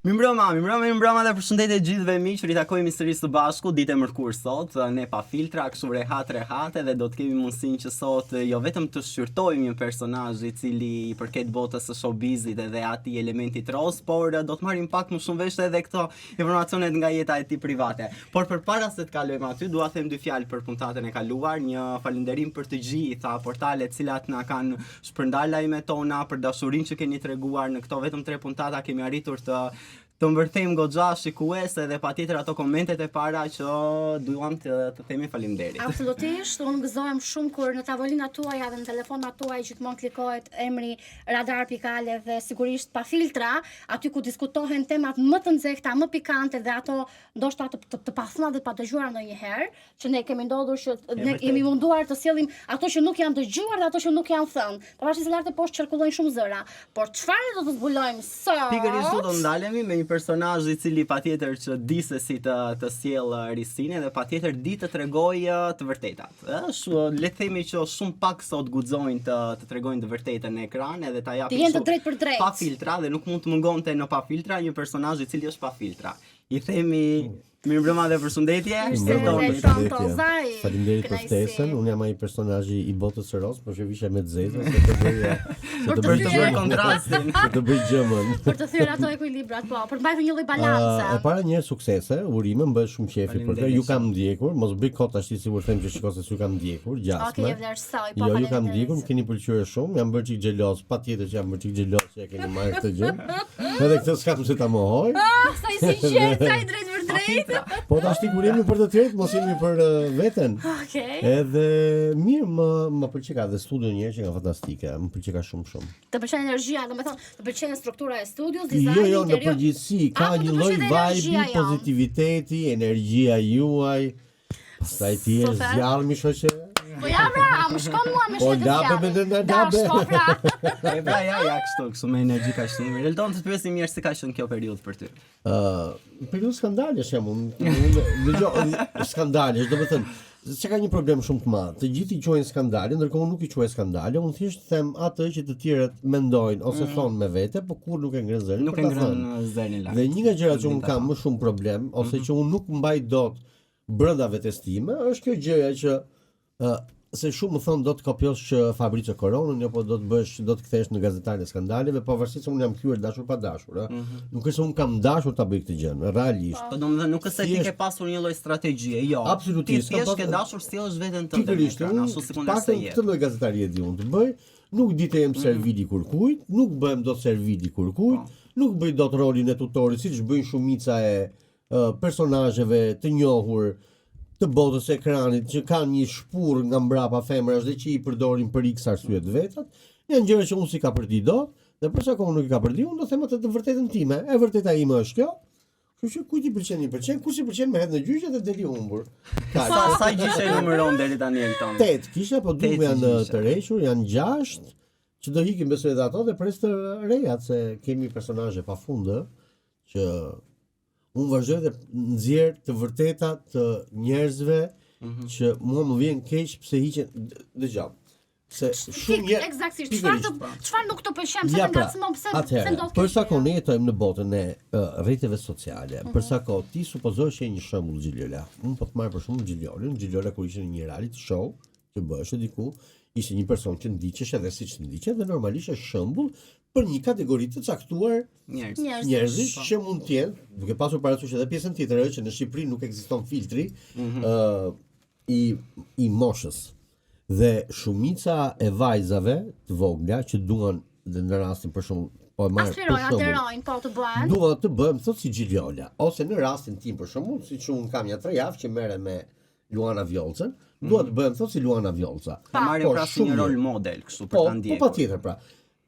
Mirëmbrëma, mirëmbrëma, mirëmbrëma dhe përshëndetje të gjithëve miq, ritakohemi sërish së bashku, ditë e mërkurë sot, ne pa filtra, kështu rehat rehat edhe do të kemi mundësinë që sot jo vetëm të shqyrtojmë një personazh i cili i përket botës së showbizit edhe atij elementit roz, por do të marrim pak më shumë vesh edhe këto informacionet nga jeta e tij private. Por përpara se të kalojmë aty, dua të them dy fjalë për puntatën e kaluar, një falënderim për të gjitha portalet të cilat na kanë shpërndarë lajmet tona, për dashurinë që keni treguar në këto vetëm tre puntata kemi arritur të të mbërthejmë goxha shikues edhe patjetër ato komentet e para që duam të, të themi faleminderit. Absolutisht, unë gëzohem shumë kur në tavolinat tuaja dhe në telefonat tuaj gjithmonë klikohet emri Radar.al dhe sigurisht pa filtra, aty ku diskutohen temat më të nxehta, më pikante dhe ato ndoshta të, të, të pathëna dhe të padëgjuara ndonjëherë, që ne kemi ndodhur që ne jemi munduar të sjellim ato që nuk janë dëgjuar dhe ato që nuk janë thënë. Pavarësisht se lart e poshtë qarkullojnë shumë zëra. Por çfarë do të zbulojmë sot? Pikërisht do të ndalemi me një personazh i cili patjetër që di se si të të sjellë risinë dhe patjetër di të tregojë të vërtetat. Është le të themi që shumë pak sot guxojnë të të tregojnë të vërtetën në ekran edhe ta japin të jenë të drejtpërdrejtë. Pa filtra dhe nuk mund të mungonte në pa filtra një personazh i cili është pa filtra. I themi Mirëmbrëma dhe përshëndetje. Elton Tozaj. Faleminderit për ftesën. Unë jam ai personazhi i botës së rozë, por që vishem me të zezë, se të bëj se të bëj të bëj kontrastin, se të bëj gjëmën. Për të thyer ato ekuilibrat, po, për të mbajtur një lloj balance. E para një herë suksese, urime, më bëhet shumë qefi për këtë. Ju kam ndjekur, mos bëj kot tash sikur them që shiko se s'ju kam ndjekur, gjasme. Okej, e vlerësoj, po. Jo, ju kam ndjekur, më keni pëlqyer shumë, jam bërë çik xheloz, patjetër që jam bërë çik xheloz që e keni marrë këtë gjë. Edhe këtë s'kam pse ta mohoj. Ah, sa i sinqertë, sa i drejtpërdrejtë. Po tash kur jemi për të tjerët, mos jemi për uh, veten. Okej. Okay. Edhe mirë, më më pëlqeka dhe studio një herë që nga fantastike, më pëlqeka shumë shumë. Të pëlqen energjia, domethënë, të pëlqen struktura e studios, dizajni, Jo, jo, në përgjithësi ka një lloj vibe pozitiviteti, energjia juaj. Pastaj ti je zjarr mi shoqe. Po ja pra, a më shkon mua me po, shëtë zjarr. Po labe me labe. Shko pra. E pra ja, ja kështu, kështu me energji ka shumë. Mirë, Elton, të pyesim mirë si ka qenë kjo periudhë për ty. Ë, uh, periudhë skandalesh jam unë. Unë dëgjoj skandalesh, domethënë, se ka një problem shumë të madh. Të gjithë i quajnë skandale, ndërkohë unë nuk i quaj skandale, unë thjesht them atë që të tjerët mendojnë ose mm. thonë me vete, po kurrë nuk e ngrenë zërin. Nuk e ngrenë zërin lart. Dhe një nga gjërat që unë kam më shumë problem ose mm -hmm. që unë nuk mbaj dot brenda vetes time është kjo gjëja që ë se shumë më thonë do të kopjosh që Fabrizio Coronën, jo po do të bësh, do të kthehesh në gazetarin e skandaleve, pavarësisht se unë jam kthyer dashur pa dashur, ë. Mm -hmm. Nuk është se unë kam dashur ta bëj këtë gjë, realisht. Po domethënë nuk është se ti ke pasur një lloj strategjie, jo. Absolutisht. Ti thjesht ke dashur të sjellësh veten tënde. Pikërisht, unë ashtu sikundër se je. Këtë lloj gazetarie di unë të bëj, nuk di të jem mhm. servil i kurkujt, nuk bëhem dot servil i kurkujt, po. nuk bëj dot rolin e tutorit siç bëjnë shumica e personazheve të njohur të botës së ekranit që kanë një shpurë nga mbrapa femrash dhe që i përdorin për x arsye të vetat, janë gjëra që unë s'i kapërdij dot, dhe për sa kohë nuk i kapërdij, unë do them atë të vërtetën time. E vërteta ime është kjo. Kështu që kujt i pëlqen i pëlqen, kujt s'i pëlqen më hedh në gjyqe dhe del i humbur. Sa sa gjyqe numëron deri tani Elton? 8 kisha, po dy janë tërhequr, janë 6 që do ikin besoj edhe ato dhe pres të rejat se kemi personazhe pafund ë që unë vazhdoj dhe nxjerr të vërteta të njerëzve mm -hmm. që mua më vjen keq pse hiqen dëgjoj se shumë njerëz eksaktësisht çfarë të çfarë nuk të pëlqen pse të pra, ngacmon pse pse ndodh kjo për sa kohë ne jetojmë në botën e uh, rrjeteve sociale mm -hmm. për sa kohë ti supozohesh që je një shembull Xhiliola unë po të marr për shembull Xhiliolën Xhiliola kur ishte në një reality show që bëheshe diku, ishte një person që ndiqesh edhe siç ndiqet dhe normalisht është shembull për një kategori të caktuar njerëzish njerëzish po. që mund të jenë, duke pasur parasysh edhe pjesën tjetër, ajo që në Shqipëri nuk ekziston filtri ë mm -hmm. uh, i i moshës. Dhe shumica e vajzave të vogla që duan dhe në rastin për shembull po e marr për shembull. Aspirojnë, po të bëhen. Duan të bëhen thotë si Xhiliola ose në rastin tim për shembull, siç un kam ja 3 javë që merrem me Luana Vjollcën, mm. dua të bëhem thotë si Luana Vjollca. Ta marrim po, pra si një rol model kështu për po, ta ndjekur. Po patjetër pra.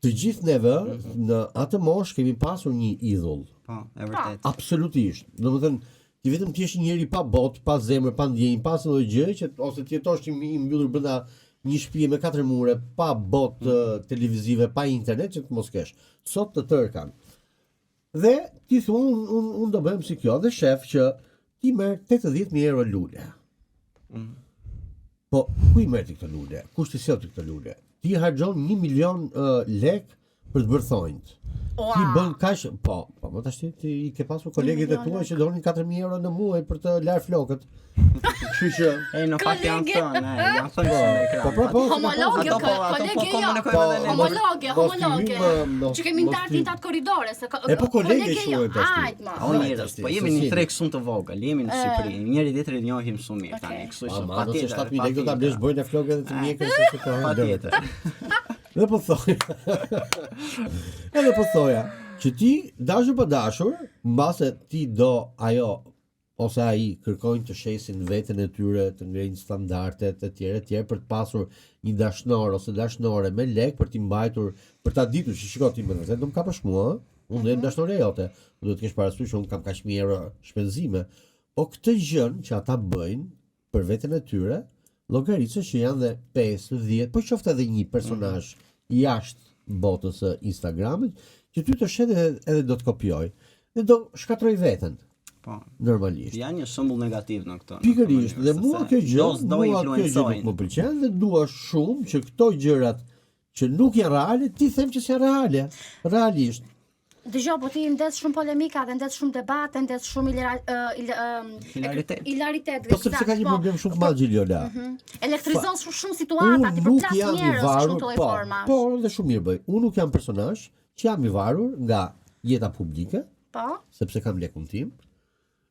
Të gjithë neve mm -hmm. në atë moshë kemi pasur një idhull. Po, e vërtetë. Absolutisht. Domethënë, ti vetëm të jesh një njeri pa botë, pa zemër, pa ndjenjë, pa asnjë lloj gjëje që ose të jetosh i mbyllur brenda një shtëpie me katër mure, pa botë mm -hmm. televizive, pa internet që të mos kesh. Sot të tërë kanë. Dhe ti thua unë un, un do bëhem si kjo dhe shef që ti merr 80000 euro lule. Mm. Po ku i merr ti këto lule? Kush t'i sjell ti këto lule? Ti harxhon 1 milion uh, lek për të bërë thonjt. Ua. Ti bën kaq, po, po, më tash ti, ti i ke pasur kolegët e tua që donin 4000 euro në muaj për të larë flokët. Kështu që E në fakt janë Kolege. thënë, e, janë thënë shumë në ekran. Po, po, po. Homologe, Ato po, ato po kolege jo. komunikojmë Po, edhe ne. Homologe, mos t'i homologe. hymë, mos- Që kemi mos ndarë t'i- tintat korridore, se ko- E po kolege jo. quhen tash ti. Ajt, ma. O njerëz, po jemi në një treg shumë të vogël, jemi në Shqipëri. Njëri tjetrin njohim shumë mirë tani, Okej. kështu që Ama, do se patjetër. 7000 lekë do ta blesh bojën e flokëve dhe të mjekës se të hanë Patjetër. Dhe po thoja. Edhe po thoja që ti dashur pa dashur, mbase ti do ajo ose ai kërkojnë të shesin veten e tyre, të ngrejnë standardet e tjera e tjera për të pasur një dashnor ose dashnore me lek për t'i mbajtur, për ta ditur që shiko ti me të vërtetë do më kapësh mua, ë? unë do jem dashnorja jote, duhet të kesh parasysh që unë kam kaq mijë euro shpenzime. Po këtë gjën që ata bëjnë për veten e tyre, llogaritësh që janë dhe 5, 10, po qoftë edhe një personazh jashtë botës së Instagramit, që ty të shet edhe, edhe do të kopjoj dhe do shkatroj veten Po. normalisht. Janë një shembull negativ në këtë. në këtë Pikërisht, mënyrë, dhe mua sepse kjo gjë, do s'do mua kjo gjë nuk influencojnë. më pëlqen dhe dua shumë që këto gjërat që nuk janë reale, ti them që s'janë reale, realisht. Dëgjoj, po ti ndez shumë polemika dhe ndez shumë debate, ndez shumë ilera, ë, il, ë, Hilaritet. Hilaritet. Po sepse ka një po. problem shumë të madh Gjiliola. Elektrizon shumë, shumë situata, Unë ti nuk përplas jam i njerëz kështu varur, të lloj po, formash. po, dhe shumë mirë bëj. Unë nuk jam personazh që jam i varur nga jeta publike, Po. sepse kam lekun tim.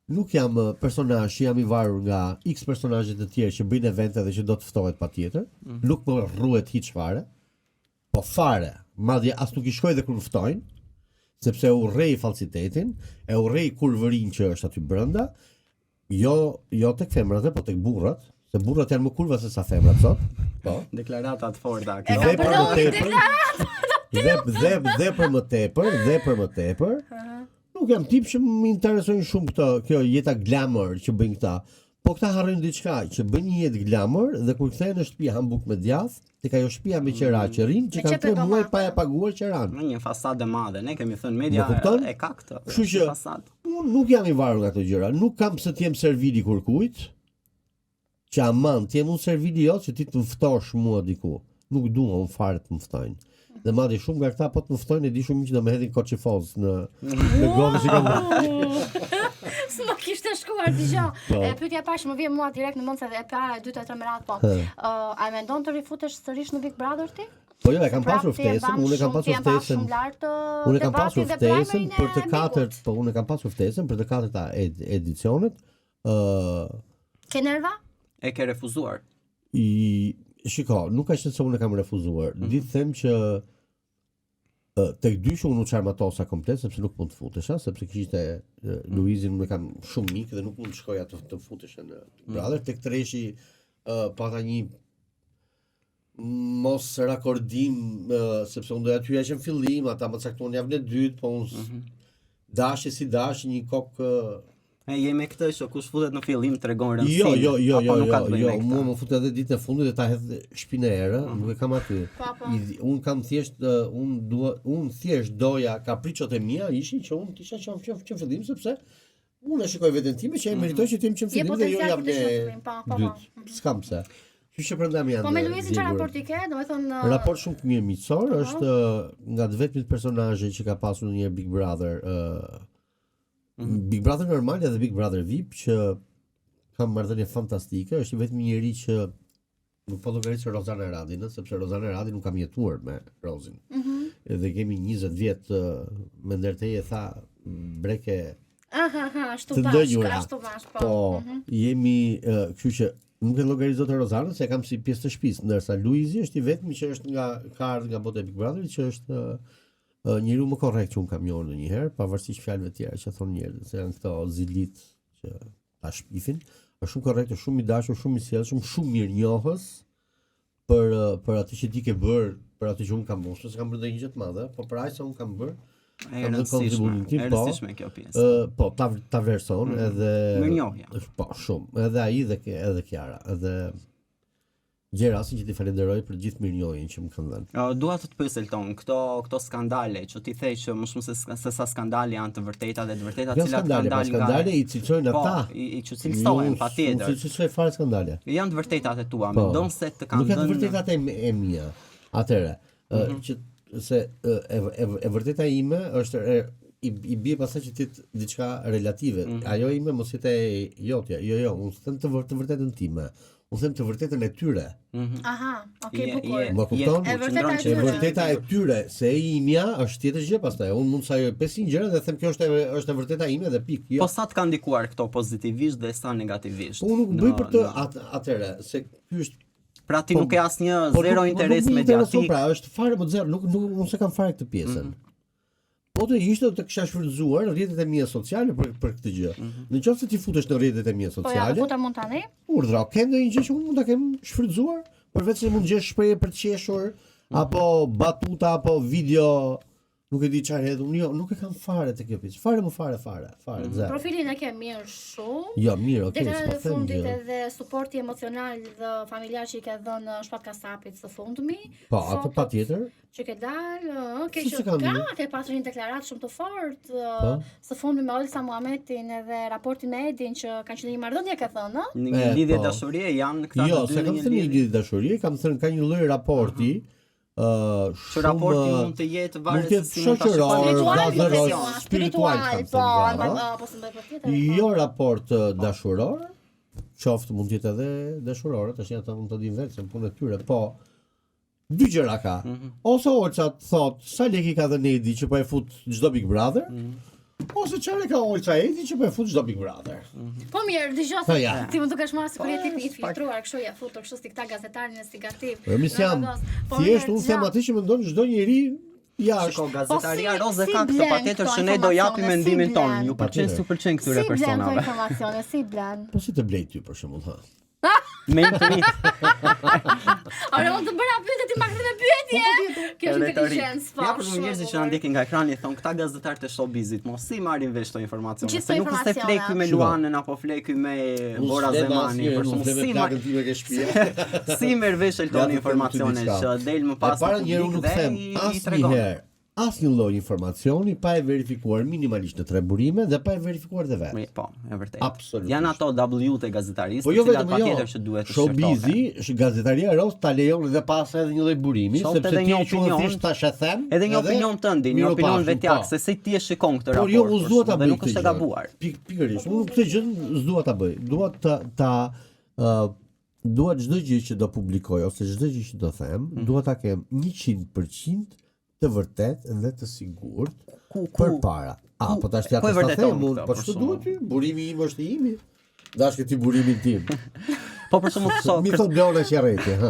Nuk jam eh, personazh që jam i varur nga X personazhe të tjerë që bëjnë evente dhe që do të ftohet patjetër. Nuk më rruhet hiç fare. Po fare, madje as nuk i shkoj dhe kur më ftojnë, sepse e urrej falsitetin, e urrej kurvërinë që është aty brenda. Jo, jo tek femrat, e, po tek burrat, se burrat janë më kurva se sa femrat sot. Po. Deklarata të forta E këto. ka Dhe për më përdorur tepër, dhe dhe dhe për më tepër, dhe për më tepër. Nuk jam tip që më interesojnë shumë këto, kjo jeta glamour që bëjnë këta. Po këta harrojnë diçka, që bëjnë një jetë glamour dhe kur kthehen në shtëpi han bukë me djath, tek ajo shtëpia me qera që rrin, që Me kanë qepë 3 muaj domate. pa e paguar qeran. Në një fasadë e madhe, ne kemi thënë media Më kupton? e ka këtë. Kështu që fasadë. unë nuk jam i varur nga këto gjëra, nuk kam pse të jem servili kurkujt, që aman, të jem unë servili jot që ti të më ftosh mua diku. Nuk dua unë fare të më ftojnë. Dhe madje shumë nga këta po të më ftojnë e di shumë mirë që do më hedhin koçifoz në në gomën që kam. S'më kishte shkuar dëgjoj. Po. E pyetja e parë që më vjen mua direkt në mend se edhe e para, e dyta e tre me radhë, po. Hë. Ë, a e mendon të rifutesh sërish në Big Brother ti? Po jo, e kam Prap pasur ti e ftesën, mban unë e kam shumë- pasur ti e mban ftesën. Shumë lart ë, Unë e kam pasur debatin dhe ftesën primerin e për të Bigut. katërt, po unë e kam pasur ftesën për të katërta ed edicionet. Ë Ke nerva? E ke refuzuar. i shiko, nuk ka qenë se unë e kam refuzuar. Mm -hmm. Di të them që ë, tek dy që unë u çarmatosa komplet sepse nuk mund të futesha, sepse kishte ë, Luizin unë e kam shumë mik dhe nuk mund të shkoja të, të futesha në Big Brother. Tek treshi ë, pata një mos rakordim ë, sepse unë doja t'hyja që në fillim, ata më caktuan javën e dytë, po unë mm -hmm. dashi si dashi një kokë ë, E jemi me këtë që kush futet në fillim tregon rëndësinë. Jo, jo, jo, apo jo, nuk ka jo, të bëjë jo, me këtë. mua më fut edhe ditën e fundit dhe ta hedh shpinë e erë, nuk e kam aty. Po, po. I, unë kam thjesht, ë, unë dua, unë thjesht doja kapriçot e mia ishin që unë kisha që që, që në fillim sepse unë e shikoj veten time që e meritoj që të jem që në Je fillim dhe jo potencial javën për të e qenë në fillim, po, po, po. dytë. S'kam pse. Kështu që prandaj më janë. Po me Luizin çfarë djegur. raporti ke? Domethënë ë, Raport shumë të mirë miqësor, është ë, nga të vetmit personazhe që ka pasur ndonjëherë Big Brother, ë Big Brother normal edhe Big Brother VIP që kam marrëdhënie fantastike, është i vetmi njeri që nuk po llogarit se Rozana Radin, ë, sepse Rozana Radi nuk kam jetuar me Rozin. Edhe kemi 20 vjet ë, me ndërteje tha breke Aha, aha, ashtu të bash, ndënjura. ashtu bash, po. Po, jemi, ë, kështu që nuk e llogaris dot Rozanën se e kam si pjesë të shtëpisë, ndërsa Luizi është i vetmi që është nga ka ardhur nga bota e Big Brotherit që është ë, ë, njeriu më korrekt që unë kam njohur ndonjëherë, pavarësisht fjalëve të tjera që thonë njerëzit, se janë këto zilit që ta shpifin. Është shumë korrekt, është shumë i dashur, shumë i sjellshëm, shumë mirënjohës për ë, për atë që ti ke bërë, për atë që unë kam bërë, s'kam bërë ndonjë gjë të madhe, po për aq sa unë kam bërë, E kam dhënë rëndësishme, kontributin tim, e po. rëndësishme kjo pjesë. Ë, po, ta ta vlerëson edhe Mirënjohja. Është po shumë, edhe ai dhe edhe Kiara, edhe gjej rastin që ti falenderoj për gjithë mirënjohjen që më kanë dhënë. Ë, Dua të të pyes Elton, këto këto skandale që ti the që më shumë se se sa skandale janë të vërteta dhe të vërteta Jo cilat skandale, kanë pa dalë nga skandale i cilësojnë Po, ata. i, i që cilësohen patjetër. Unë cilësoj fare skandale. Janë të vërtetat e tua, Po. mendon se të kanë Nuk janë të dhënë vërtetat e, e mia. Atëherë, ë, që se e, e, e, e vërteta ime është e, i, i bie pastaj që ti diçka relative. Mm -hmm. Ajo ime mos jetë e jotja. Jo, jo, unë them të, vër, të vërtetën time. Unë them të vërtetën e tyre. Mm -hmm. Aha, okay, Je, bukur. je, Më kupton? E vërteta e E tyre. vërteta e tyre, se e imja është tjetër gjë pastaj. Unë mund të sajoj 500 gjëra dhe them kjo është e, është e vërteta ime dhe pik. Jo. Po sa të kanë ndikuar këto pozitivisht dhe sa negativisht? Po unë nuk bëj për të në- at, atëre, se ky është Pra ti Po- nuk ke asnjë Po zero nuk- interes nuk më intereson, mediatik. Pra, është fare më zero, nuk nuk unë s'e kam fare këtë pjesën. Mhm. Po të ishte do të kisha shfrytzuar rrjetet e mia sociale për për këtë gjë. Mhm. Në qoftë se ti futesh në rrjetet e mia Po ja, sociale, do futem mund tani. urdhra, ke ndonjë gjë që unë mund ta kem shfrytzuar, përveç se mund gjesh shprehje për të qeshur Mhm. apo batuta apo video, nuk e di çfarë hedh unë, jo, nuk e kam fare te kjo pjesë. Fare më fare fare, fare Mhm. zero. Profilin e ke mirë shumë. Jo, mirë, okay, Deklaratat s'po e them fundit gjë. edhe suporti emocional dhe familjar që i ke dhënë Shpat Kasapit së fundmi. Po, ato fotot patjetër. Që ke dalë, ë, ke Si që s'e kam ka, mirë? ke pasur një deklaratë shumë të fortë ë, Po. së fundmi me Olsa Muhametin edhe raportin me Edin që kanë qenë një marrëdhënie ke thënë, ë? Në një E, lidhje po. dashurie janë këta Jo, të dy se në kam një thënë një lidhje. lidhje dashurie, kam thënë ka një lloj raporti, ë Që raporti shumë, mund të jetë mund varet të jetë se si mund ta shoqëror, shikojmë. Spiritual, vllazëror, po, spiritual, kam po, thënë, po, ë. po, s'më bëj për tjetër. po. Jo raport ë, dashuror, qoftë mund të jetë edhe dashurore, tash ata mund të dinë vetë se në punë e tyre, po dy gjëra ka. Mhm. Ose Olca thot, sa lek i ka dhënë Edi që po e fut çdo Big Brother? Mhm. Ose çfarë ka Olca Edi që po e fut çdo Big Brother? Po mirë, dëgjoj Po, se ja. ti më dukesh marrë sikur je Po, tip i është pak- filtruar, kështu je futur kështu si këta gazetarë investigativ. Po mi jam. Po Thjesht mirë, unë them dëgjoj. atë që mendon çdo njeri jashtë. Shiko, gazetaria Po si- Roze si ka këtë blen patjetër këto që ne do japim informacione, si mendimin tonë. blen? Ju pëlqen, Patjetër. s'ju pëlqen këtyre Si blen këto personave. informacione, si blen? Po si të blej ty për shembull, ha? Me intuit. Ore, unë të bëra pyetje ti ma kthe me pyetje. Kjo është Retorik. inteligjencë, po. Ja për shumë shumë e njerëzit që bukur. na ndjekin nga ekrani thon këta gazetarë të showbizit mos si marrin vesh këto informacione. Gjithë Se këto nuk është se informacione. flej ky me Shiko. Luanën apo flej ky me Unë Bora s'fle me Zemani, asnjërin, për unë shembull s'fle me si marr plakën time ke shtëpia. si merr vesh Ja, Eltoni të them ty informacione diçka. që del më E pas para në njëherë unë publik nuk dhe them i, i tregon. asnjëherë asnjë lloj informacioni pa e verifikuar minimalisht në tre burime dhe pa e verifikuar dhe vetë. Mi- Po, e vërtetë. Absolutisht. Janë ato W të gazetarisë, Po jo të cilat vetëm jo. patjetër që duhet të Showbizi, sh- gazetaria e Ros ta lejon edhe pas edhe një lloj burimi, Qoftë sepse edhe ti një e quan opinion, thjesht tash e them. Edhe një opinion tëndi, një miru opinion pafshim, vetjak, po. se si ti e shikon këtë Por raport. jo, unë për s'dua ta shembull, bëj Dhe nuk këtë është e gjë. gabuar. Pik, pikërisht, unë këtë gjë s'dua ta bëj. Dua ta ta ë dua çdo gjë që do publikoj ose çdo gjë që do them, Mhm. dua ta kem 100% të vërtet dhe të sigurt Ku ku përpara. A, ku- po tash ti ku e atë s'ta vërteton them unë, këtë, po për ç'të shembull? duhet ty? Burimi im është i imi. Dashke ti burimin tim. Po për shembull so Mi thot Bleona që rreti, ha.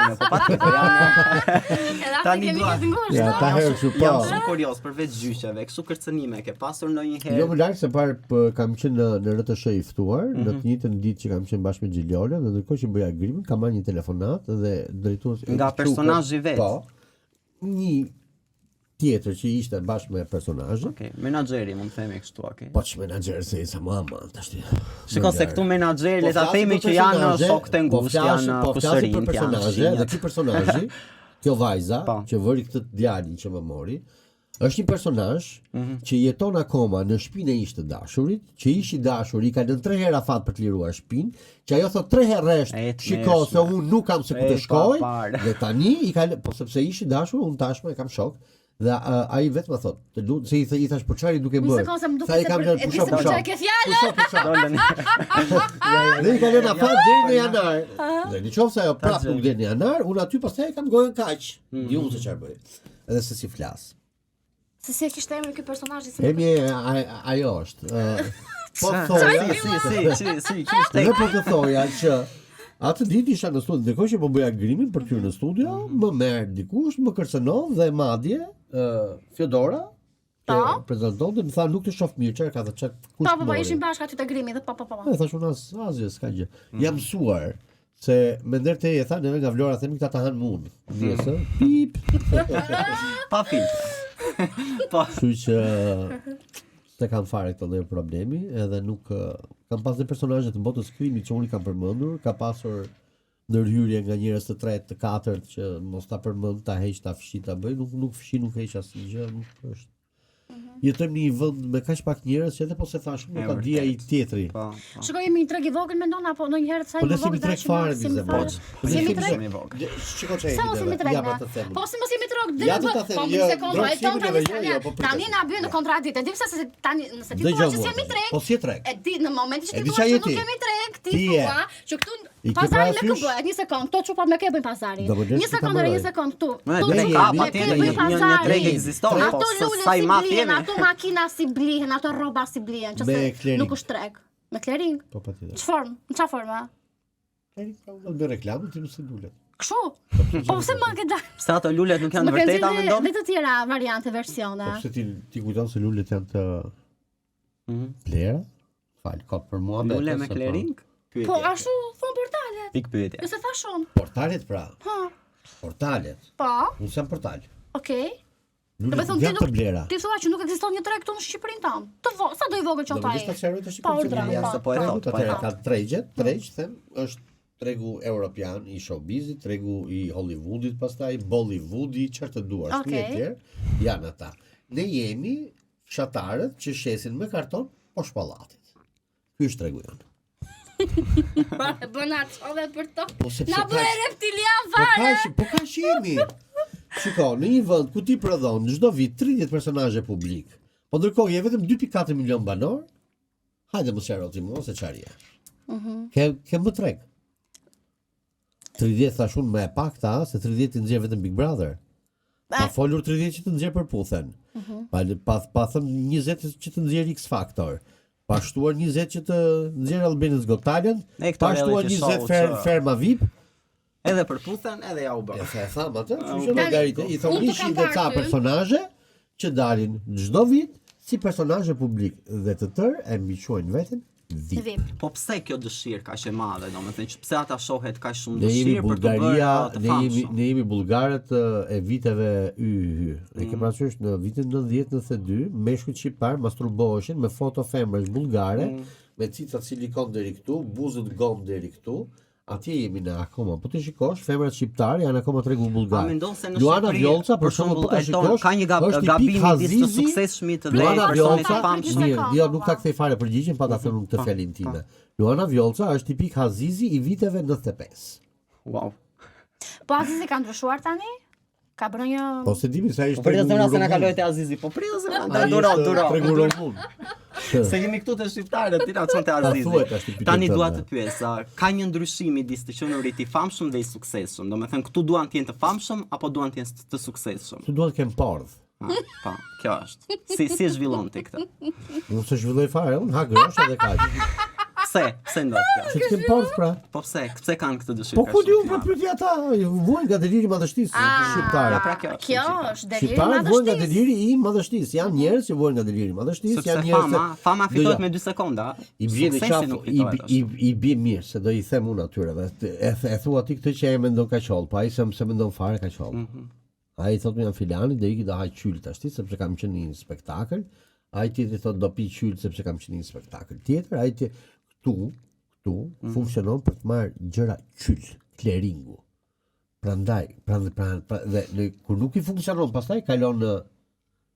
Jo, po patjetër janë Edhe atë Tani kemi dua- këtë ngushtë. Ja, ta herë kështu po. Jam shumë kurioz përveç gjyqeve, kështu kërcënime ke pasur ndonjëherë? Jo më larg se parë pë, kam qenë në në RTSH i ftuar, në Mhm. të njëjtën ditë që kam qenë bashkë me Xhiliolën dhe ndërkohë që bëja grimin kam marrë një telefonat dhe drejtues Nga e personazhi vet. Po. Një tjetër që ishte bashkë me personazhin. Okej, menaxheri mund të themi kështu, okej. Po që menaxher se i sa më aman tash ti. Shiko se këtu menaxher, Po le ta flasim themi për që janë personazhe, shokët e po ngushtë, flasim- janë po flasim për kushërinjt, janë personazhe dhe fqinjët. ky personazhi, kjo vajza Po. që vëri këtë djalin që më mori, është një personazh Mhm. që jeton akoma në shtëpinë e ish të dashurit, që ish i dashuri i ka lënë tre herë afat për të liruar shtëpinë, që ajo thot tre herë rresht, E, të shiko se mërshme. unë nuk kam se ku E, të shkoj, pa parë. dhe tani i ka lënë, po sepse ish i dashur, unë tashmë e kam shok. Dhe uh, ai vetë më thot, të lutem se i, th i thash po çfarë je duke Një bërë? sekondë se më duket Tha, i se kam për- lënë e di pusho se për pusho. çfarë ke fjalën. Pusho pusho. Dolën. Dhe i ka lënë afat deri në janar. Dhe në qoftë se ajo prapë gjej. nuk del në janar, unë aty pastaj e kam gojën kaq. Mm. Di unë se çfarë bëj. Edhe se si flas. Se si e kishte emrin ky personazh si Emi a- ajo është. ë, Po thoja, Si, si, si, si, si, qysh dhe tek. po të thoja që atë ditë isha në studio, ndërkohë që po bëja grimin për të hyrë në studio, Mhm. më merr dikush, më kërcënon dhe madje ë Fjodora Po. që prezantonte, më tha nuk të shoh mirë, çfarë ka thënë, çfarë kush Po po po mori?" ishin bashkë aty te grimi dhe po po po. po. E thash unë as asgjë, s'ka gjë. Jam mësuar se me nder te e tha neve nga Vlora themi këta ta han mund. Ndjesë, pip. Pa filtra. Po, Kështu që s'e kam fare këtë lloj problemi, edhe nuk ë, kam pas dhe personazhe të botës krimit që unë i kam përmendur, ka pasur ndërhyrje nga njerëz të tretë, të katërt që mos ta përmend, ta heq, ta fshi, ta bëj, nuk nuk fshi, nuk heq asnjë gjë, nuk është. Jetojmë në një vend me kaq pak njerëz që edhe po se thash nuk ta di ai tjetri. Po. po. Shikoj jemi një treg i vogël mendon apo ndonjëherë sa po i vogël Po ne fare mi zemër. Po jemi treg. i vogël. Shiko çfarë Sa mos jemi treg. Ja, pra të them. Po si mos jemi treg, Ja do ta them. Po një sekondë, ai ton tani jo, po tani na bën në kontradiktë. E di pse se tani nëse ti thua që s'jemi treg. Po si treg? E di në momentin që ti thua që nuk jemi treg, ti thua që këtu Pazari me kë bëhet, një sekond, këto çupat me kë bëjnë pazarin. Një sekond, një sekond këtu. Këto çupat me kë bëjnë pazarin. Një treg ekziston, po ato lule sa i si madh blihen, jemi. ato makina si blihen, ato rroba si blihen, që se nuk është treg. Me klering? Po patjetër. Ç'formë? Në çfarë forme? Klering ka unë me reklamë ti mos e lulet. Kështu? Po pse më ke dalë? Pse ato lulet nuk janë të vërteta mendon? Dhe të tjera variante, versione. Po pse ti ti kujton se lulet janë të Mhm. blera? Fal, kot për mua Lule me po. klering? Pyetje. Po ashtu thon portalet. Pik pyetje. Jo se thash unë. Portalet pra. Po. Portalet. Po. Unë s'jam portal. Okej. Lule Do të thonë ti janë të nuk blera. ti thua që nuk ekziston një treg këtu në Shqipërinë tonë. Të vo, sa do i vogël Do qoftë të ai. ta sqaroj tash. Po, urdhra, Ja, po, se po e po. thot, po e Atëherë thot. ka tregjet, tregj them, është tregu europian i showbizit, tregu i Hollywoodit, pastaj Bollywoodi, çfarë të duash, Okej. ti e tjerë, janë ata. Ne jemi fshatarët që shesin me karton poshtë pallatit. Ky është tregu jonë. E bën atë dhe për to. Po sepse Na kaq- bëre reptilian Po fare. kaq, po kaq jemi. Shiko, në një vend ku ti prodhon çdo vit 30 personazhe publik, po ndërkohë je vetëm 2.4 milion banor, hajde mos qaro ti mua se çfarë je. Mhm. Ke ke më treg. 30 thash unë më e pakta, se 30 i nxjerr vetëm Big Brother. Pa folur 30 që të nxjerr përputhen. Mhm. Pa pa pa thënë 20 që të nxjerr X Factor. Pa shtuar 20 që të nxjerr Albanians Got Talent, Ne këto pa shtuar reality 20 show fer, që- ferma VIP, Edhe përputhen, edhe ja u bë. E se e tham atë, kështu u që bë. llogarit, i thon Unë të kam 100 dhe ca parë ty. personazhe që dalin çdo vit si personazhe publik dhe të tërë e mbiquajnë veten VIP. VIP. Po pse kjo dëshirë kaq e madhe, domethënë që pse ata shohet kaq shumë Ne jemi dëshirë për të bërë Bullgaria, uh, të ne jemi famshëm? ne jemi bullgarët ë, e viteve y y. E Mm. ke parasysh në vitin 90-92, meshkujt shqiptar masturboheshin me foto femrash bullgare, Mm. me cicat silikon deri këtu, buzët gom deri këtu. Atje jemi ne akoma. Po ti shikosh, femrat shqiptare janë akoma tregu A bullgar. mendon se në Luana Shqipëri, Vjollca, për shembull, po ta Elton, shikosh, ka një gab, është tipik gabim midis të Hazizi, suksesshmit dhe Luana personit të Vjollca, famshëm. mirë, jo, nuk ta kthej fare përgjigjen pa ta thënë unë këtë Po, fjalin time. Luana Vjollca është tipik Hazizi i viteve 95. Wow. Po Azizi ka ndryshuar tani? Ka bërë një Po se dimi sa ishte Po pritë zemra se na rumun. kaloi te Azizi. Po pritë zemra, Ai duro, ishte duro. Tregu rumun. Se jemi këtu te shqiptarët, ti na çon te Azizi. thuaj tash ti pyetjen Tani dua tënde. të pyes, a, ka një ndryshim midis të qenurit i famshëm dhe i suksesshëm? Domethënë këtu duan të jenë të famshëm apo duan të jenë të suksesshëm? Tu duan të kem pordh. Ha, po, kjo është. Si si e zhvillon ti këtë? Unë s'e zhvilloj fare, unë ha grosh edhe kaq. Pse? Pse ndodh kjo? Që të kem pordh pra. Po pse? Pse kanë këtë dëshirë? Po kaq ku di shumë unë të për madhe? pyetje ata, vuajnë nga deliri i madhështisë Ah, shqiptarët. Ja, pra kjo është Kjo e gjitha. është deliri Shqiptarët vuajnë nga madhështisë. deliri i madhështisë. Janë njerëz që vuajnë nga deliri i madhështisë, Sepse janë njerëz fama, se- fama fitohet Dëgjo, me 2 sekonda. I bie në Suksesi qafë, nuk i, fitohet i, ashtu. i bie mirë, se do i them unë atyre, dhe e, e thua ti këtë që e mendon kaq holl, po ai se se mendon fare kaq holl. Mhm. Ai thotë më jam filani, do iki do ha qyl tash ti, sepse kam qenë në një spektakël. Ai tjetri thotë do pi qyl sepse kam qenë në një spektakël tjetër. Ai tjetri këtu, këtu Mhm. funksionon për të marrë gjëra qyl, kleringu. Prandaj, prandaj pra, pra, dhe në, kur nuk i funksionon, pastaj kalon në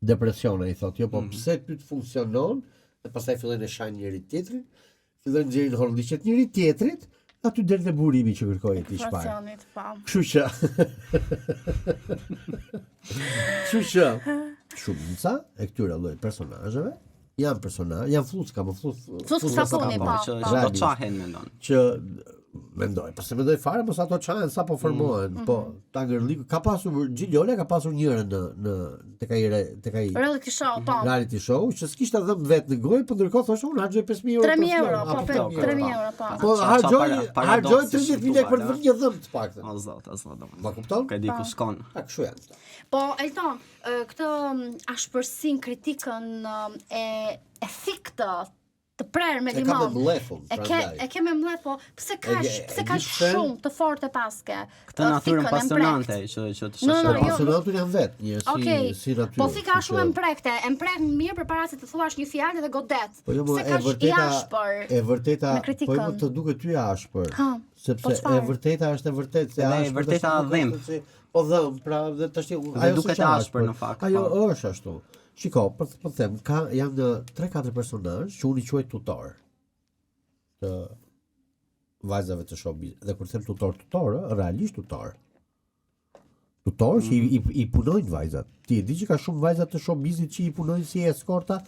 depresion, ai thotë, jo, po Mhm. pse ty të funksionon? Dhe pastaj fillojnë e shajnë njëri tjetrin, fillojnë nxjerrin horliqet njëri tjetrit, aty del dhe burimi që kërkoje ti çfarë. Informacionit, po. Kështu që Kështu që shumica e këtyre lloj personazheve janë personazhe, janë fluska, më flus, Flusk sapuni, Po, po. që po. që do Realisht. çahen mendon. që mendoj, po se mendoj fare, mos ato çahen sa po formohen, Mm. po Tangërliku ka pasur Xhiliola ka pasur njërin në në tek ai re- tek ai Reality show, po. reality show që s'kishte dhënë vet në gojë, po ndërkohë thoshte unë harxoj 5000 euro. për 3000 fjalë, euro, po, apo 3000 3000 euro, po. Po Qa- qa harxoj para- harxoj paradoksi 30000 lekë për të shqiptuar, vënë një dhëmb të paktën. O zot, o zot. domethënë. Ma kupton? Nuk e di ku shkon. A kështu janë. këta. Po, Elton, ë, këtë m, ashpërsinë, kritikën ë, e e thiktë të prerë me E ka me limon. mllefun, E ke prandaj. e ke me mllef, po pse kaq, E- e pse di kaq pse? shumë të fortë e paske? Këtë Ë, natyrën thikën e pasionante mprekt. që që të No, no, shoqëron. jo. Pasionantur janë vetë, njerëz si Okej. si natyrë. Po thika kështu shumë e që- mprehte, e mpreh mirë përpara se të thuash një fjalë dhe godet. Po jo, mo, Pse e kaq i vërteta, ashpër? e vërteta, me po jo, kritikën? mo, të duket ty e ashpër. Ha, po Sepse e çfarë? vërteta është e vërtetë, se Dhe e ashpër vërteta tash nuk dhemb. është se- Po dhemb, pra dhe tash ajo duket s'është ashpër në fakt, Ajo po. është ashtu. Shiko, po po them, ka janë 3-4 personazhe që unë i quaj tutor të vajzave të showbiz. Dhe kur them tutor tutor, ë, realisht tutor. Tutor që i, i, i punojnë vajzat. Ti e di që ka shumë vajza të showbizit që i punojnë si eskorta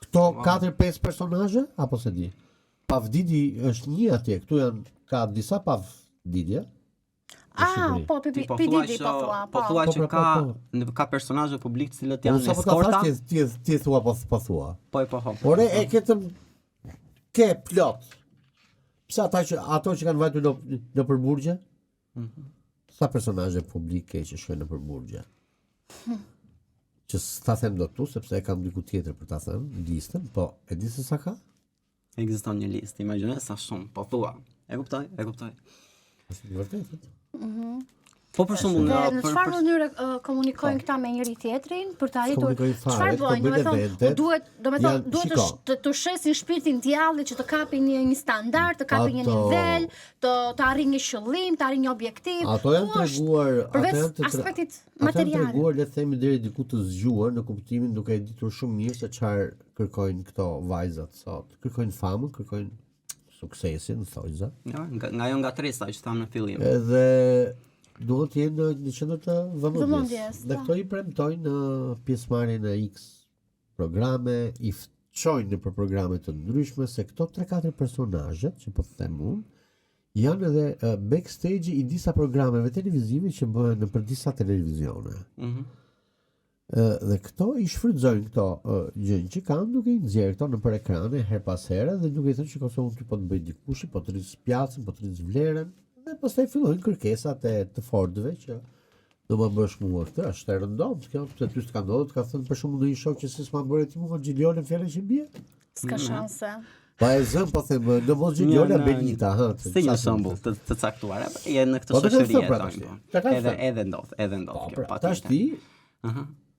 këto 4-5 personazhe apo se di? Puff Didi është një atje, këtu janë ka disa Puff Didi, ë? Në Ah, Shqipëri. po, pi Ti pi po pi thua Didi që po thua, po po. thua Po, që pra, ka po, po. në- ka personazhe publik të cilët Po, janë sa po ta eskorta. thash ti ti ti thua po po thua. Po e po po. Ore e ke të ke plot. Pse ata që ato që kanë vajtur në në përburgje? Mhm. Sa personazhe publike ke që shkojnë në përburgje? Që s'ta them dot tu sepse e kam diku tjetër për ta thënë listën, po e di se sa ka? Ekziston një listë, imagjino sa shumë, po thua. E kuptoj, e kuptoj. Është e vërtetë. Po për shembull, Dhe në në për, çfarë për mënyre uh, komunikojnë këta me njëri tjetrin për të arritur Komunikojnë fare, çfarë këto bëjnë? bëjnë Domethënë, eventet, duhet, domethënë, janë- duhet të, shiko. sh- të, të shesin shpirtin djallit që të kapi një një standard, të kapi një Ato- nivel, të të arrijë një qëllim, të arrijë një objektiv. Ato janë Ku është treguar, ato përveç janë të tre- aspektit Ato janë material. treguar, le të themi deri diku të zgjuar në kuptimin duke e ditur shumë mirë se çfarë kërkojnë këto vajzat sot. Kërkojnë famën, kërkojnë suksesin, thojza. Ja, nga, nga ajo ngatresa që tham në fillim. Edhe duhet të jenë në, në qendër të vëmendjes. Vëmendjes, Dhe po. këto i premtojnë në pjesëmarrjen në X programe, i çojnë në për programe të ndryshme se këto 3-4 personazhe që po të them unë janë edhe eh, backstage i disa programeve televizive që bëhen në për disa televizione. Mhm. Ë, dhe këto i shfrytëzojnë këto ë, gjënë që kanë duke i nxjerrë këto nëpër ekrane her pas here dhe duke i thënë shiko se unë ty po të bëj dikushi, po të rris pjacën, po të rris vlerën dhe pastaj fillojnë kërkesat e të fortëve që do më bësh mua këtë, është e rëndomtë kjo, pse ty s'ka ndodhur, të ka thënë për shembull ndonjë shok që si s'ma bëre ti mua Xhiliolën fjalën që bie? S'ka shanse. Pa e zëm po them, në mos Xhiliola Një- në- Benita, ha. Si një shembull të, të caktuar, apo je në këtë Po, të kanë shoqëri thënë pra jetojnë, tash ti. po. Ta kanë Edhe thënë. edhe ndodh, edhe ndodh Po, kjo, pra, patjetër. tash ti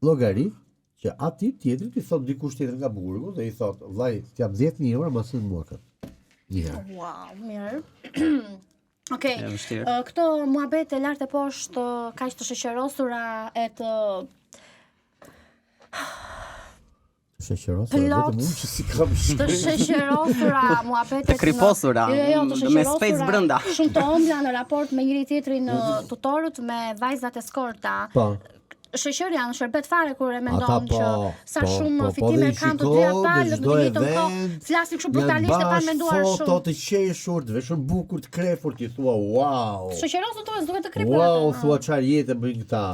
llogarit që ati tjetrit i thot dikush tjetër nga burgu dhe i thot, vllai, t'jap 10000 euro ma send mua këtë. Një herë. Wow, mirë. Okej. E vështirë. ë, Këto muhabete lart e poshtë ë, kaq të sheqerosura e të Sheqerosura, Plot. vetëm unë që si kam të shkruar. sheqerosura muhabetet Të kriposura, në- Jo, jo, të me sheqerosura. spec brenda. Shumë të ëmbla në raport me njëri tjetrin ë, tutorët me vajzat eskorta. Po. Sheqeri janë shërbet fare kur e mendon Ata po, që sa po, shumë po, po, fitime dhe i kanë të dyja shikon në palët në çdo të njëjtën kohë. event, Flasin kështu Janë brutalisht e pa bashkë, menduar Foto shumë. të qeshur, të veshur bukur, të krefur, ti thua wow. Sheqerosur thua s'duhet të kripur. Wow, atë. thua çfarë jetë bëjnë këta.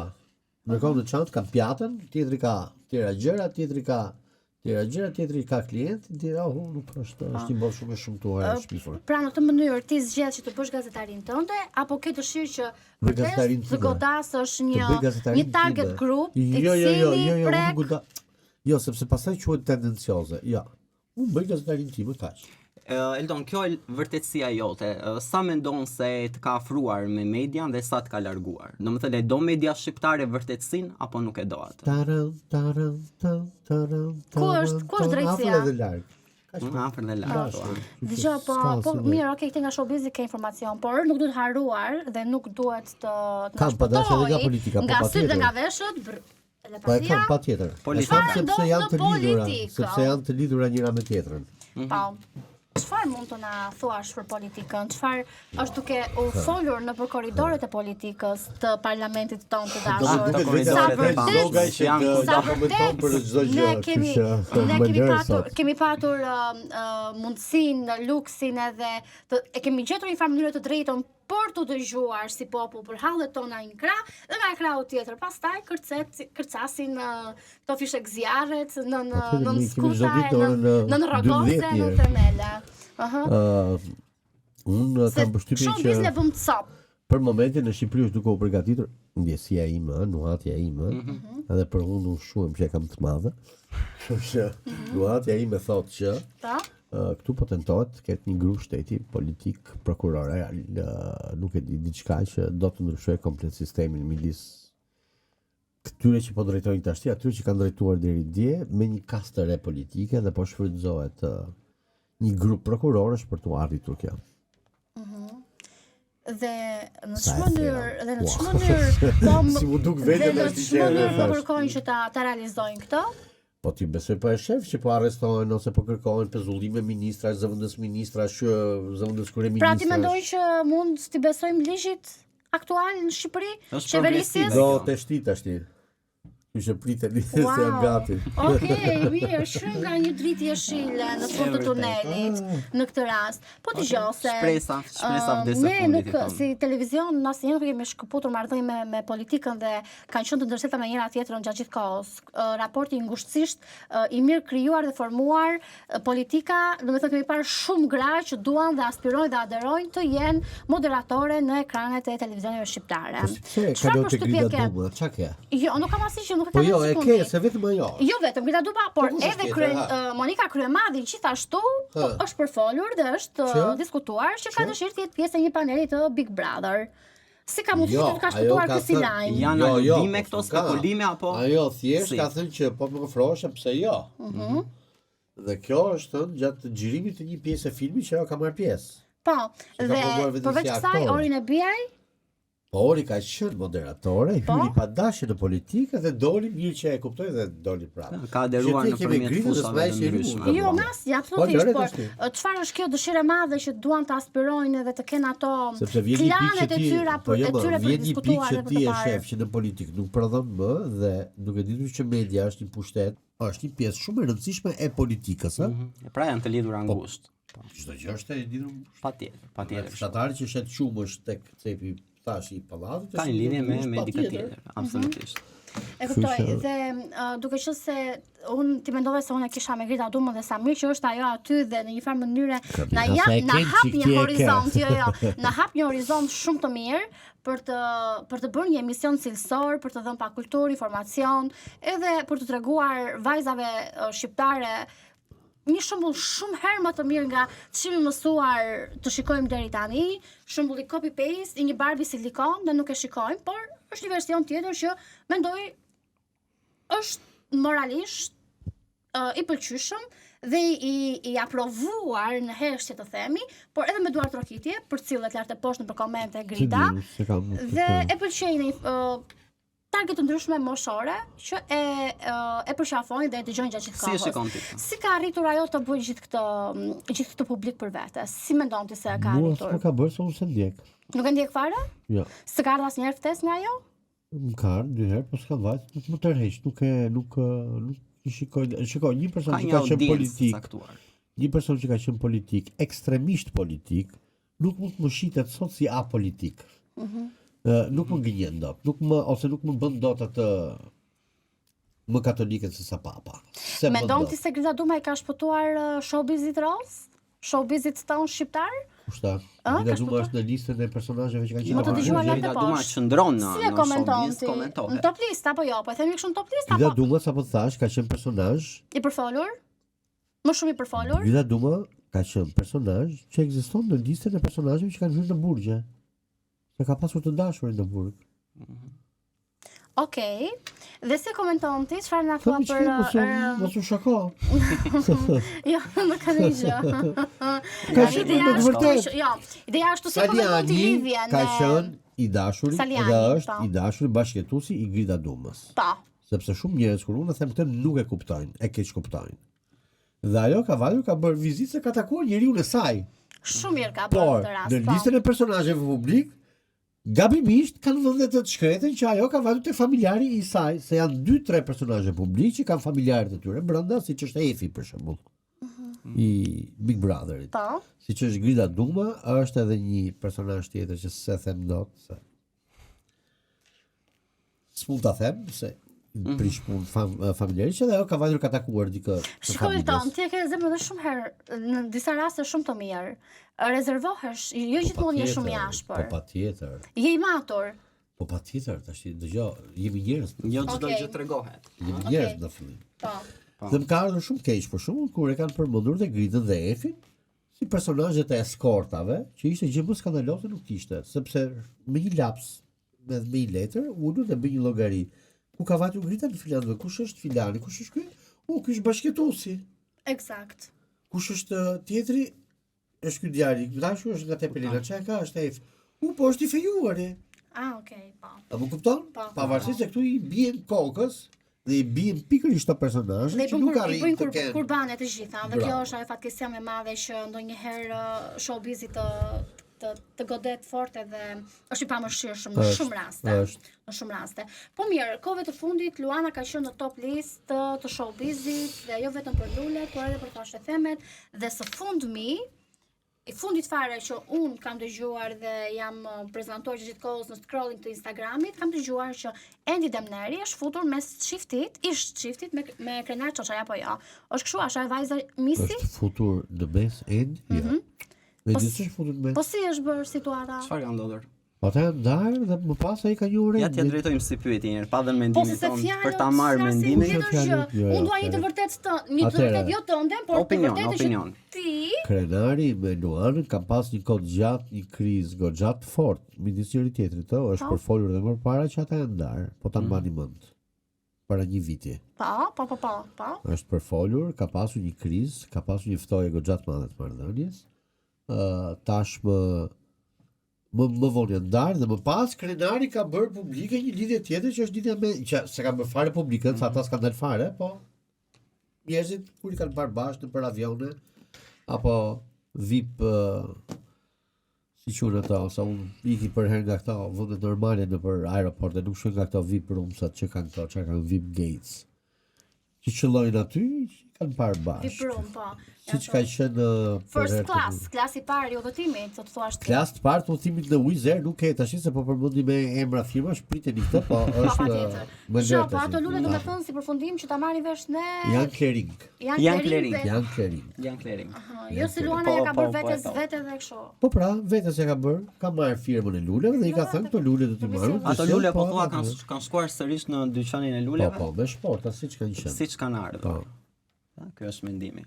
Ndërkohë në çantë ka pjatën, tjetri ka tjera gjëra, tjetri ka tjera gjëra, tjetri ka klient, tjetri oh, nuk është, është një botë shumë e shëmtuar e shpifur. Pra në këtë mënyrë ti zgjedh që të bësh gazetarin tënde apo ke dëshirë që Bëj vërtet gazetarin të time. godasësh Të një bëj gazetarin një target time. group i Jo, jo, jo, cili jo, jo, unë prek nuk goda. Jo, sepse pastaj quhet tendencioze. Jo. Unë bëj gazetarin time kaq. Ë, Eldon, kjo e vërtetësia jote, ë, sa mendon se të ka afruar me median dhe sa të ka larguar? Domethënë, e do media shqiptare vërtetësinë apo nuk e do atë? Taran, taran, tan, taran, Ku taran, është- ku është taran, drejtësia? Afër edhe larg. Kaq Mm, Afër dhe larg. Dashur, po. kështu që Dëgjoj, po, s'ka po asnjë lloj. mirë, okay, këtë nga showbizi ke informacion, por nuk duhet harruar dhe nuk duhet të të Kam na pa dashje edhe nga shpëtoj politika, po, Nga sytë dhe patjetër. nga veshët, br, edhe Po e patia. kam patjetër. E Politika. kam Çfarë sepse ndodh janë në të lidhura, politikë? sepse janë të lidhura njëra me tjetrën. Po. Çfarë mund të na thuash për politikën? Çfarë është duke u folur nëpër korridoret e politikës të parlamentit tonë të Do të dashur? duket Sa vetja vërtet- Zogaj që janë të kudo. Sa komenton për çdo vërtet gjë. ne kemi kështu që, ne më kemi lër patur sot. kemi patur ë, ë, mundësinë, luksin edhe të, e kemi gjetur një farë mënyrë të drejtën për të dëgjuar si popull për hallet tona një krah dhe nga krahu tjetër pastaj kërcet kërcasin ë, këto fishek zjarret në në Patjetër, në ne kemi çdo skuta ditë e në orën, ë, në rrogoze 12 në herë. themele. Aha. Ë, unë Se kam përshtypjen showbiz që ne bëm cop. për momentin në Shqipëri është duke u përgatitur ndjesia ime, ë, nuhatja ime, Mhm. edhe për unë unë shuhem që e kam të madhe. Kështu që nuhatja ime thotë që Po. ë, këtu po tentohet të ketë një grup shteti politik prokurore, ë, nuk e di diçka që do të ndryshojë komplet sistemin midis këtyre që po drejtojnë tashti, atyre që kanë drejtuar deri dje me një kastë të re politike dhe po shfrytëzohet ë, një grup prokurorësh për t'u arritur kjo. Dhe në Sa çfarë e mënyrë, thella. dhe në Ua. çfarë mënyrë po më- Si mu duk vetja dhe në tash ti çfarë që e mënyrë po thash. kërkojnë që ta ta realizojnë këtë? Po ti besoj po e shef që po arrestohen ose po kërkohen pezullime ministrash, zëvendës ministrash, zëvendës kryeministrash. Pra ti mendon që mund t'i besojmë ligjit aktual në Shqipëri? Qeverisjes? Do të shti tashti. Kështu që priteni wow. se jam gati. Okej, okay, mirë, shumë nga një dritë jeshile në fund të tunelit ah. në këtë rast. Po dëgjo se shpresa, shpresa uh, vdes së fundit. Ne nuk si televizion asnjëherë nuk kemi shkëputur marrëdhënie me me politikën dhe kanë qenë të ndërsjellta me njëra tjetrën gjatë gjithë kohës. Raporti ngushtësisht i mirë krijuar dhe formuar politika, domethënë kemi parë shumë gra që duan dhe aspirojnë dhe aderojnë të jenë moderatore në ekranet e televizioneve shqiptare. Po pse ka do të Grida Duma, çka ke? Jo, nuk kam asnjë gjë, nuk e po kam jo, asnjë. Po jo, e ke, se vetëm ajo. Jo vetëm Grida Duma, por po edhe krye, Monika Kryemadhi gjithashtu po, është përfolur dhe është diskutuar që ka dëshirë të jetë pjesë e një paneli të Big Brother. Si ka mundësi jo, të ka shpëtuar ky si lajm? Janë jo, jo, aludime po, këto spekulime apo? Ajo thjesht si? ka thënë që po më ofrohesh pse jo. Mm -hmm. Dhe kjo është thënë gjatë xhirimit të një pjese filmi që ajo ka marrë pjesë. Po, dhe përveç kësaj Ori Nebiaj Po Ori ka qenë moderatore, po? hyri pa dashje në politikë dhe doli mirë që e kuptoi dhe doli prapë. Ka aderuar nëpërmjet fushave të ndryshme. Jo, me asgjë, absolutisht, po, por çfarë është kjo dëshirë e madhe që duan të aspirojnë edhe të kenë ato Sepse vjen një pikë që ti, e tyra po, jo, e tyre për të diskutuar dhe për të parë. Vjen një pikë që ti e shef që në politikë nuk prodhon më dhe duke ditur që media është një pushtet, është një pjesë shumë e rëndësishme e politikës, ë? Mm -hmm. Pra janë të lidhura po, ngushtë. Po. Çdo gjë është e lidhur ngushtë. Patjetër, patjetër. Fshatari që shet qumësht tek cepi thash i pallatit, ka një lidhje me me dikë tjetër, mhm. absolutisht. E kuptoj dhe uh, duke qenë se unë ti mendove se unë e kisha me Grida Dumën dhe sa mirë që është ajo aty dhe në një farë mënyre na ja na hap një horizont, jo jo, na hap një horizont shumë të mirë për të për të bërë një emision cilësor, për të dhënë pak kulturë, informacion, edhe për të treguar vajzave shqiptare një shembull shumë herë më të mirë nga ç'jemi mësuar të shikojmë deri tani, shembulli copy paste i një Barbie silikon dhe nuk e shikojmë, por është një version tjetër që mendoj është moralisht uh, i pëlqyeshëm dhe i i aprovuar në heshtje të themi, por edhe me duartrokitje, përcillet lart e poshtë nëpër komente Grida. Dhe e pëlqejnë uh, target të ndryshme moshore që e e përqafojnë dhe e dëgjojnë gjatë gjithë kohës. Si e shikon ti? Si ka arritur ajo të bëjë gjithë këtë gjithë këtë publik për vete? Si mendon ti se e ka arritur? Mua s'më ka bërë se unë s'e ndjek. Nuk e ndjek fare? Jo. S'të ka ardhur asnjëherë ftesë nga ajo? Më ka ardhur dy herë, po s'kam vajt, nuk më tërheq, nuk e nuk nuk i shikoj, shikoj një person që ka qenë politik. Një person që ka qenë politik, ekstremisht politik, nuk mund të më shitet sot si apolitik. Mm -hmm. nuk më gënjen dot, nuk më ose nuk më bën dot atë më katolike se sa papa. Se Mendon ti se Grida Duma i ka shpëtuar showbizit rozë? Showbizit tonë shqiptar? Kush tha? Grida Duma është në listën e personazheve që kanë qenë. Më të dëgjuar lart e poshtë. Grida Duma qëndron në si e komenton ti? Në top list apo jo? Po e themi kështu në top list apo? Grida Duma sapo thash ka qenë personazh i përfolur? Më shumë i përfolur? Grida Duma ka qenë personazh që ekziston në listën e personazheve që kanë hyrë në burgje. Se ka pasur të dashurin në burg. Mhm. Okej. Okay. Dhe si komenton ti? Çfarë na thua për mos u mos u shako. jo, nuk ka ndonjë gjë. Ka qenë me të vërtetë. Jo, ideja është si komenton ti lidhjen. Ka qenë i dashuri dhe është po. i dashuri bashkëjetuesi i Grida Dumës. Po. Sepse shumë njerëz kur unë e them këtë nuk e kuptojnë, e keqkuptojnë. Dhe ajo ka vajtur, ka bërë vizitë se ka takuar njeriun e saj. Shumë mirë ka bërë këtë rast. Por, në po. listën e personazheve publik, gabimisht kanë vënë dhe të shkretën që ajo ka vajtur te familjari i saj, se janë 2-3 personazhe publik që kanë familjarët e tyre brenda, siç është Efi për shembull. Mhm. I Big Brotherit. Po. Siç është Grida Duma, është edhe një personazh tjetër që s'e them dot se S'mund ta them se mm -hmm. prish punë fam, familjarisht edhe ajo ka vajtur ka takuar dikë. Shiko Elton, ti e ke zemrën edhe shumë herë në disa raste shumë të mirë. Rezervohesh, jo po, gjithmonë je shumë i ashpër. Po patjetër. Je i matur. Po patjetër, tash dëgjo, jemi njerëz. Jo çdo okay. gjë tregohet. Jemi njerëz okay. në fillim. Po. po. Dhe më ka ardhur shumë keq për shembull kur e kanë përmendur dhe Gridën dhe Efin si personazhet e eskortave, që ishte gjë më skandaloze nuk ishte, sepse me një laps me me një letër, ulu dhe bëj një llogari. Ku ka vajtur Grida në filan dhe kush është filani, kush është ky? U, ky është bashkëjetuesi. Eksakt. Kush është tjetri? Është ky djali, dashur është nga Tepelena, çka ka është Ef. U, po është i fejuari. Ah, okay, po. A më kupton? Po. Pavarësisht se këtu i bien kokës Dhe i bien pikërisht këto personazhe Dhe i që bën nuk kur, i arrijnë bëjnë të kur, kenë. kurbane të gjitha, dhe kjo Bravo. është ajo fatkeqësia më e madhe që ndonjëherë uh, showbizi të të të godet fort edhe është i pamëshirshëm në Është, shumë raste. është. Në shumë raste. Po mirë, kohëve të fundit Luana ka qenë në top list të, të showbizit dhe jo vetëm për lulet, por edhe për thashethemet dhe së fundmi i fundit fare që unë kam dëgjuar dhe jam uh, prezantuar që gjithë kohës në scrolling të Instagramit, kam dëgjuar që Endi Demneri është futur mes çiftit, ish çiftit me me Krenar Çoçaj apo jo. Është kështu, është ajo vajza misi? Është futur në mes Endi? Jo. Me Po di si- si është futur në mes. Po si është bërë situata? Çfarë ka ndodhur? Po ata janë ndarë dhe më pas ai ka njohur Ja t'ja Endin. drejtojmë si pyetje një herë, pa dhënë Po mendimin se se tonë fjalët për ta marrë flasin mendimin. tjetër gjë. Fjalët, jo, jo, Unë dua një të fjalët. vërtetë të, një të Atëherë. vërtetë jo tënde, por të Opinion, vërtetë që opinion. ti Krenari me Luanën ka pas një kohë gjatë, një krizë goxha të fortë midis njëri tjetrit, ë, është Po. përfolur edhe më parë që ata janë ndarë, po ta mbani mend. Para një viti. Po, po, po, po, po. Është përfolur, ka pasur një krizë, ka pasur një ftohje goxha të madhe të marrëdhënies. Ë tashmë më më vonë janë ndarë dhe më pas Krenari ka bërë publike një lidhje tjetër që është lidhja me që s'e ka bërë fare publike, se ata s'kan dalë fare, po njerëzit kur i kanë parë bashkë nëpër avione apo VIP ë, si quhen ato, ose unë iki për herë nga këto vendet normale nëpër aeroporte, nuk shkoj nga këto VIP roomsat që kanë këto, që kanë VIP gates. Që qëllojnë aty, që kanë parë VIP bashkë. room, po. Siç ka qenë ë, për First herë të class, klasi i parë i udhëtimit, do të thuash ti. Klas të parë të udhëtimit në Wizz Air nuk e tash se po përmendim me emra firmash, priteni këtë, po Po është patjetër. më Jo, lërë po ato tash. lule do të thënë si përfundim që ta marrin vesh ne. Janë klering, janë Janë klering. klering, dhe- janë klering. Janë klering. Aha, Jo se Luana Po, ja ka po, bërë po, e vetes thot. vete dhe kështu. Po pra, vetes e ka bërë, ka marrë firmën e luleve dhe i ka thënë këto lule do t'i marrë. Ato lule po thua kanë kanë shkuar sërish në dyqanin e Po luleve, po, me shporta siç kanë qenë. siç kanë ardhur. Po. Ha, Ky është mendimi.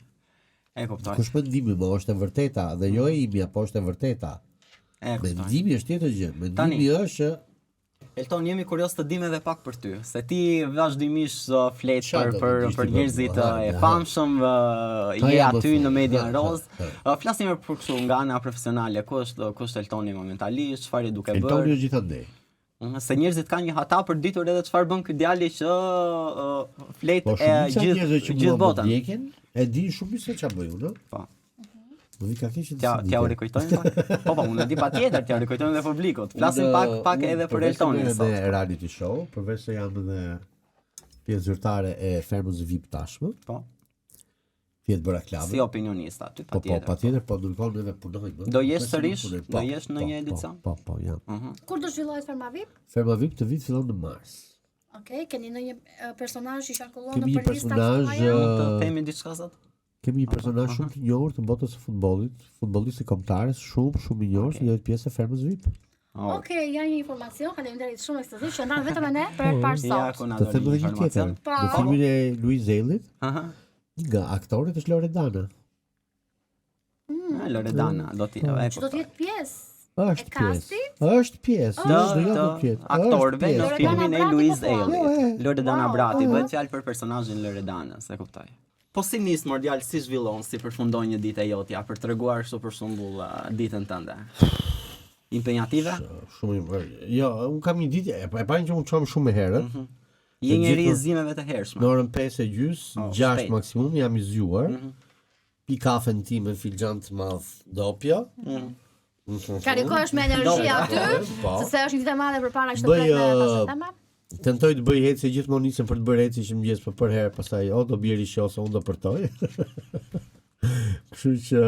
E kuptoj. Kush mendimi më është e vërteta dhe jo e imja, po është e vërteta. E kuptoj. Mendimi është tjetër gjë. Tani. Mendimi është që Elton, jemi kurios të dim edhe pak për ty, se ti vazhdimisht uh, flet Qa për do për të dish për ti për njerëzit mua, uh, e ha, ha. famshëm, uh, Ha, je ja, më aty thuaj, në media ha, ha, roz. ha. Uh, Flasim për kështu nga ana profesionale, ku është ku është Eltoni momentalisht, çfarë je duke Eltoni bërë? është gjithandej. Mhm, Se njerëzit kanë një hata për ditur edhe çfarë bën ky djali që uh, flet Po e shumica e gjithë njerëzve që gjithë mua më botën. ndjekin, e dinë shumë mirë se çfarë bëj unë, ë. Po. Më vi ka keq që të T'ja si t'ja u dike. rikujtojmë pak. Po po, unë e di patjetër t'ja rikujtojmë edhe publikut. Flasim Unë, pak pak unë edhe për përveç se Eltonin merrem sot. Me reality show, përveç se jam edhe pjesë zyrtare e fermës VIP tashmë, Po. thjesht bëra klave. Si opinionista aty Po po, patjetër. patjetër, po ndërkohë neve punojmë. ë. Do jesh Nuk është se nuk sërish? punojmë. Do Po, jesh në po, një edicion? Po, po, po, jam. Kur do zhvillohet Ferma VIP? Ferma VIP të vit fillon në mars. Okej, keni ndonjë eh, personazh që qarkullon Kemi në një për listat personazh, tuaja? Mund të Ë, themi diçka sot? Kemi një personazh shumë të njohur të botës së futbollit, futbollist i kombëtares, shumë shumë i njohur, që do jetë pjesë e fermës VIP. Oh. Okej, ja një informacion, faleminderit shumë ekskluziv që ndan vetëm me ne për herë të parë Ja sot. ku na Të doli them edhe një informacion. tjetër. Po. Në filmin e Luiz Zellit, Aha. një nga aktorët është Loredana. Ah, Loredana do ti. Po. E Që do të kuptoj. jetë pjesë Është e pjesë. castit? Është pjesë. Të, Jo, do të jo pjesë. Është aktorëve në pjesë. Loredana filmin e Brati, Luiz po thua? Ellit. Jo, e. Loredana Wow. Brati Aha. bëhet fjalë për personazhin Loredanës, e kuptoj. Po si nis mor djalë, si zhvillon, si përfundon një ditë e jotja për treguar kështu për shembull uh, ditën tënde? Impenjative? Shumë i bërë. Jo, unë kam një ditë, e e parin që unë çohem shumë më herët. Je njeri i gjithmonë- zgjimeve të hershme. Në orën 5 e gjys, Oh, 6 shpejt. maksimum jam i zgjuar. Pi kafen time, filxhan të madh dopjo. Karikohesh me energji aty, Po. sepse është një ditë e madhe përpara që të Bëj, pret me ë, thashetheme. Tentoj të bëj ecje, gjithmonë nisem për të bërë ecje që mëngjes, po për herë pastaj o do bjeri shi ose unë do përtoj. Kështu që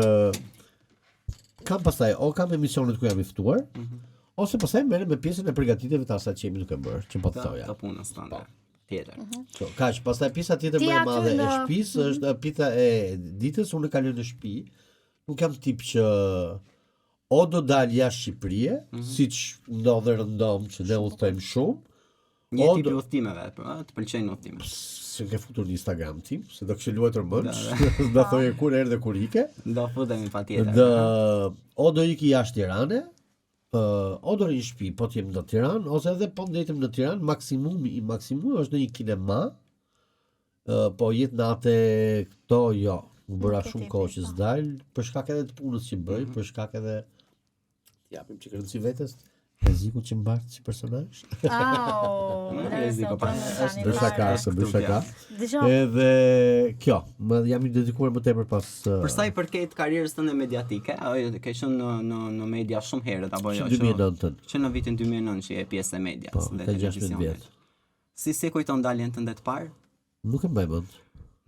kam pastaj o kam emisionet ku jam i ftuar, ose pastaj merrem me pjesën e përgatitjeve të asaj që jemi duke bërë, që po të Të, thoja. të punës tënde. Tjetër. Kështu, kaq, pastaj pjesa tjetër Ti më e aty madhe e në- shtëpisë është e, pjesa e ditës, unë e kaloj në shtëpi. Nuk jam tip që o do dal jashtë Shqipërie, siç ndodh rëndom që ne udhtojmë shumë, Një O, tip i do- udhëtimeve, po, ë, të pëlqejnë udhëtimet. se ke futur në Instagram tim, se do kishe luajtur mendsh, do thoje kur erdhe kur ike. Do futemi patjetër. Dhe o do iki jashtë Tirane, ë, o do rri në shtëpi, po të jem në Tiranë, ose edhe po ndejtem në Tiranë, maksimumi i maksimumi është në një kinema. Ë, po jetë nate këto jo. U bëra Nuk e shumë tipi, kohë që po. s'dal, për shkak edhe të punës që bëj, për shkak edhe japim çik rëndësi vetes, Rrezikut që mbart si personazh. Au, Rreziku, pa. Është Bëj shaka, se bëj shaka. Dëgjoj. Edhe kjo, më jam i dedikuar më tepër pas uh, Për sa i përket karrierës tënde mediatike, ajo ke qenë në në në media shumë herët apo jo? Që 2009-ën. Që në vitin 2009 që je pjesë e medias Po, dhe ka 16 televizionit. vjet. Si si e kujton daljen tënde të parë? Nuk e mbaj mend.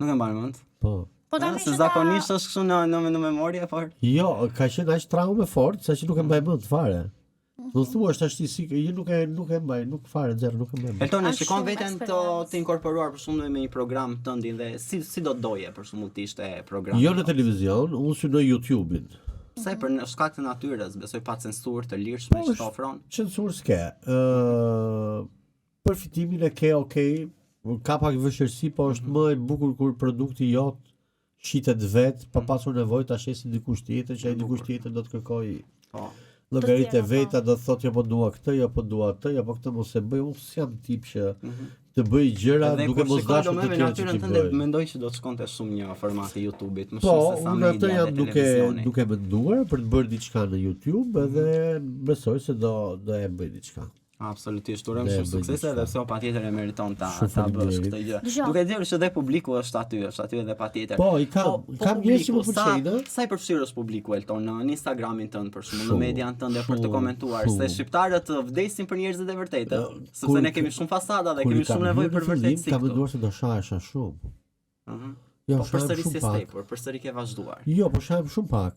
Nuk e mban mend. Po. Po tani Se që ta- zakonisht është kështu në në në memorie, por Jo, ka qenë aq traumë e fortë sa që nuk e mbaj mend fare. Do thuash tash ti si jo nuk e nuk e mbaj, nuk fare zero, nuk e mbaj. mend. Elton, e Aq shikon shumë veten të eksperiencë. të inkorporuar për shembull me një program tëndin dhe si si do doje për shembull të ishte programi. Jo në televizion, unë synoj YouTube-in. Pse për në shkak të natyrës, besoj pa censurë të lirshme Po, që të ofron. Censur s'ke. Ë përfitimin e ke okay, ka pak vështirësi, po është më e bukur kur produkti jot shitet vet, pa pasur nevojë ta shesi dikush tjetër, që ai dikush tjetër do të kërkojë Po. llogaritë e tjera, po. veta, do të thotë jo po dua këtë, jo po dua atë, jo po këtë mos e bëj, unë s'jam tip që të bëj gjëra Dhe duke kur mos shikoj dashur të domethënë tjerë që natyrën t'i tënde bëj. mendoj që do të shkonte shumë një formati YouTube-it, më Po, shumë se sa unë atë media jam dhe duke televizioni. duke menduar për të bërë diçka në YouTube edhe besoj se do do e bëj diçka. Absolutisht, urojmë Dhe shumë bëj suksese diçka. edhe pse o patjetër e meriton ta Shumë ta bësh faleminderit. këtë gjë. Dëgjoj. Duke ditur që dhe publiku është aty, është aty edhe patjetër. Po, i kam- kam njerëz që më publiku, sa- pëlqejnë, ë? Sa i përfshirë është publiku Elton në në Instagramin tënd për shembull, në Shumë, median tënde për të shumë, komentuar se shumë. shqiptarët vdesin për njerëzit e vërtetë, Ë, sepse kur- ne kemi shumë fasada dhe Kur kemi i kam shumë nevojë hyrë për në fillim, vërtetësi Kam këtu. menduar se do shahesha shumë. Mhm. Jo, Po shahem përsëri shumë si pak. stepur, përsëri ke vazhduar. Jo, po shahem shumë pak.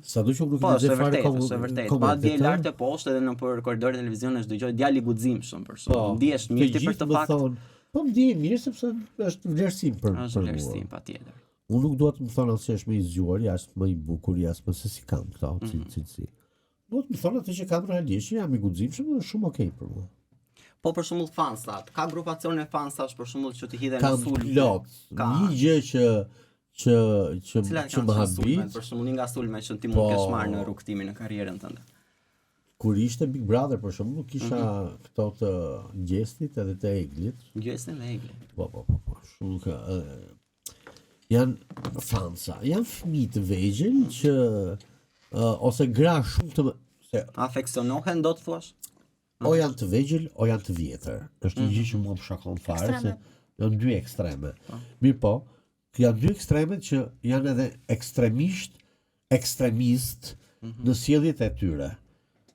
Sa do që unë nuk Po, i është lexoj e fare vërtetë, kom- është e vërtetë. komentet, Madje ë? lart e poshtë edhe në për korridoret e televizionit dëgjoj djalë i guximshëm për Po, shembull. Ndihesh mirë të ti për gjithë të më fakt. thonë, Po më ndiej mirë sepse është vlerësim për Është për mua. vlerësim patjetër. Unë nuk dua të më thonë as që është më i zgjuar, as më i bukur, as më se si kam këto Mhm. mm cilësi. Dua të më thonë atë që kam realisht, që jam i guximshëm dhe është shumë okay për mua. Po për shembull fansat, ka grupacione fansash për shembull që të hidhen në Kam sulm. plot. Ka. Një gjë që që që Cilat që kanë më qenë sulmet, habit për shembull një nga sulmet që ti mund Po. kesh marrë në rrugëtimin në karrierën tënde. kur ishte Big Brother për shembull, kisha Mhm. këto të Gjestit edhe të Eglit. Gjestin dhe Eglin. Po po po po, shumë ka ë, janë fansa, janë fëmijë të vegjël që ë, ose gra shumë të se Afeksionohen do të thuash? o janë të vegjël o janë të vjetër. Është një gjë që mua më shokon fare se Ekstreme. janë dy ekstreme. Mirë po, janë dy ekstremet që janë edhe ekstremisht ekstremist në sjelljet e tyre.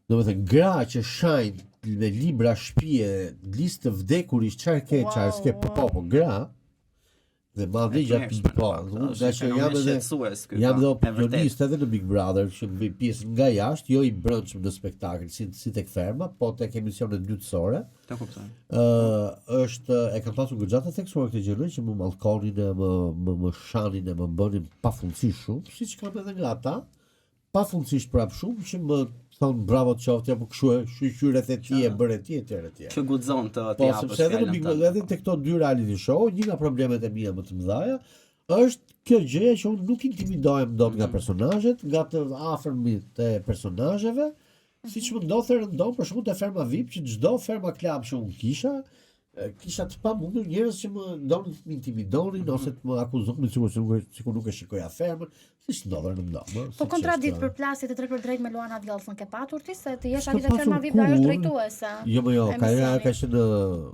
Do të thënë gra që shajnë me libra shtëpie, listë të vdekurish, çfarë ke, çfarë s'ke, po po, po gra dhe madje E gjatë tmerrshme, në po, fakt, unë është nga një që fenomen jam edhe shqetësues ky, jam po, dhe e vërtetë. opinionist edhe në Big Brother që bëj pjesë nga jashtë, jo i brendshëm në spektakël si si tek ferma, po tek emisionet dytësore. Të kuptoj. Ë është e kam pasur goxha të theksuar këtë gjë që më mallkonin e më më më shanin e më bënin pafundësisht shumë, siç kam edhe nga ata, pafundësisht prap shumë që më thon bravo të qoftë, apo kështu e shyqyre the ti e bëre ti etj etj. Që guxon të Po, të japësh sepse edhe në fjalën Big tënde, Brother, edhe po. te këto dy reality show, një nga problemet e mia më të mëdha është kjo gjëja që unë nuk intimidohem dot Mhm. nga personazhet, nga të afërmit e personazheve, siç më ndodhte rëndom për shembull te Ferma VIP që çdo Ferma Club që unë kisha, e, kisha të pamundur njerëz që më donin të më intimidonin Mhm. ose të më akuzonin sikur se nuk e- sikur nuk e shikoja fermën, siç ndodh rëndom, ë, Po siç kontradit është, për plasje të drejt për drejt me Luana Vjollcën ke patur ti se ti jesh S'ka aty te pasur ferma VIP dhe ajo është kurrë. drejtuese. Jo, më jo, ka emisionit. ka qenë ë,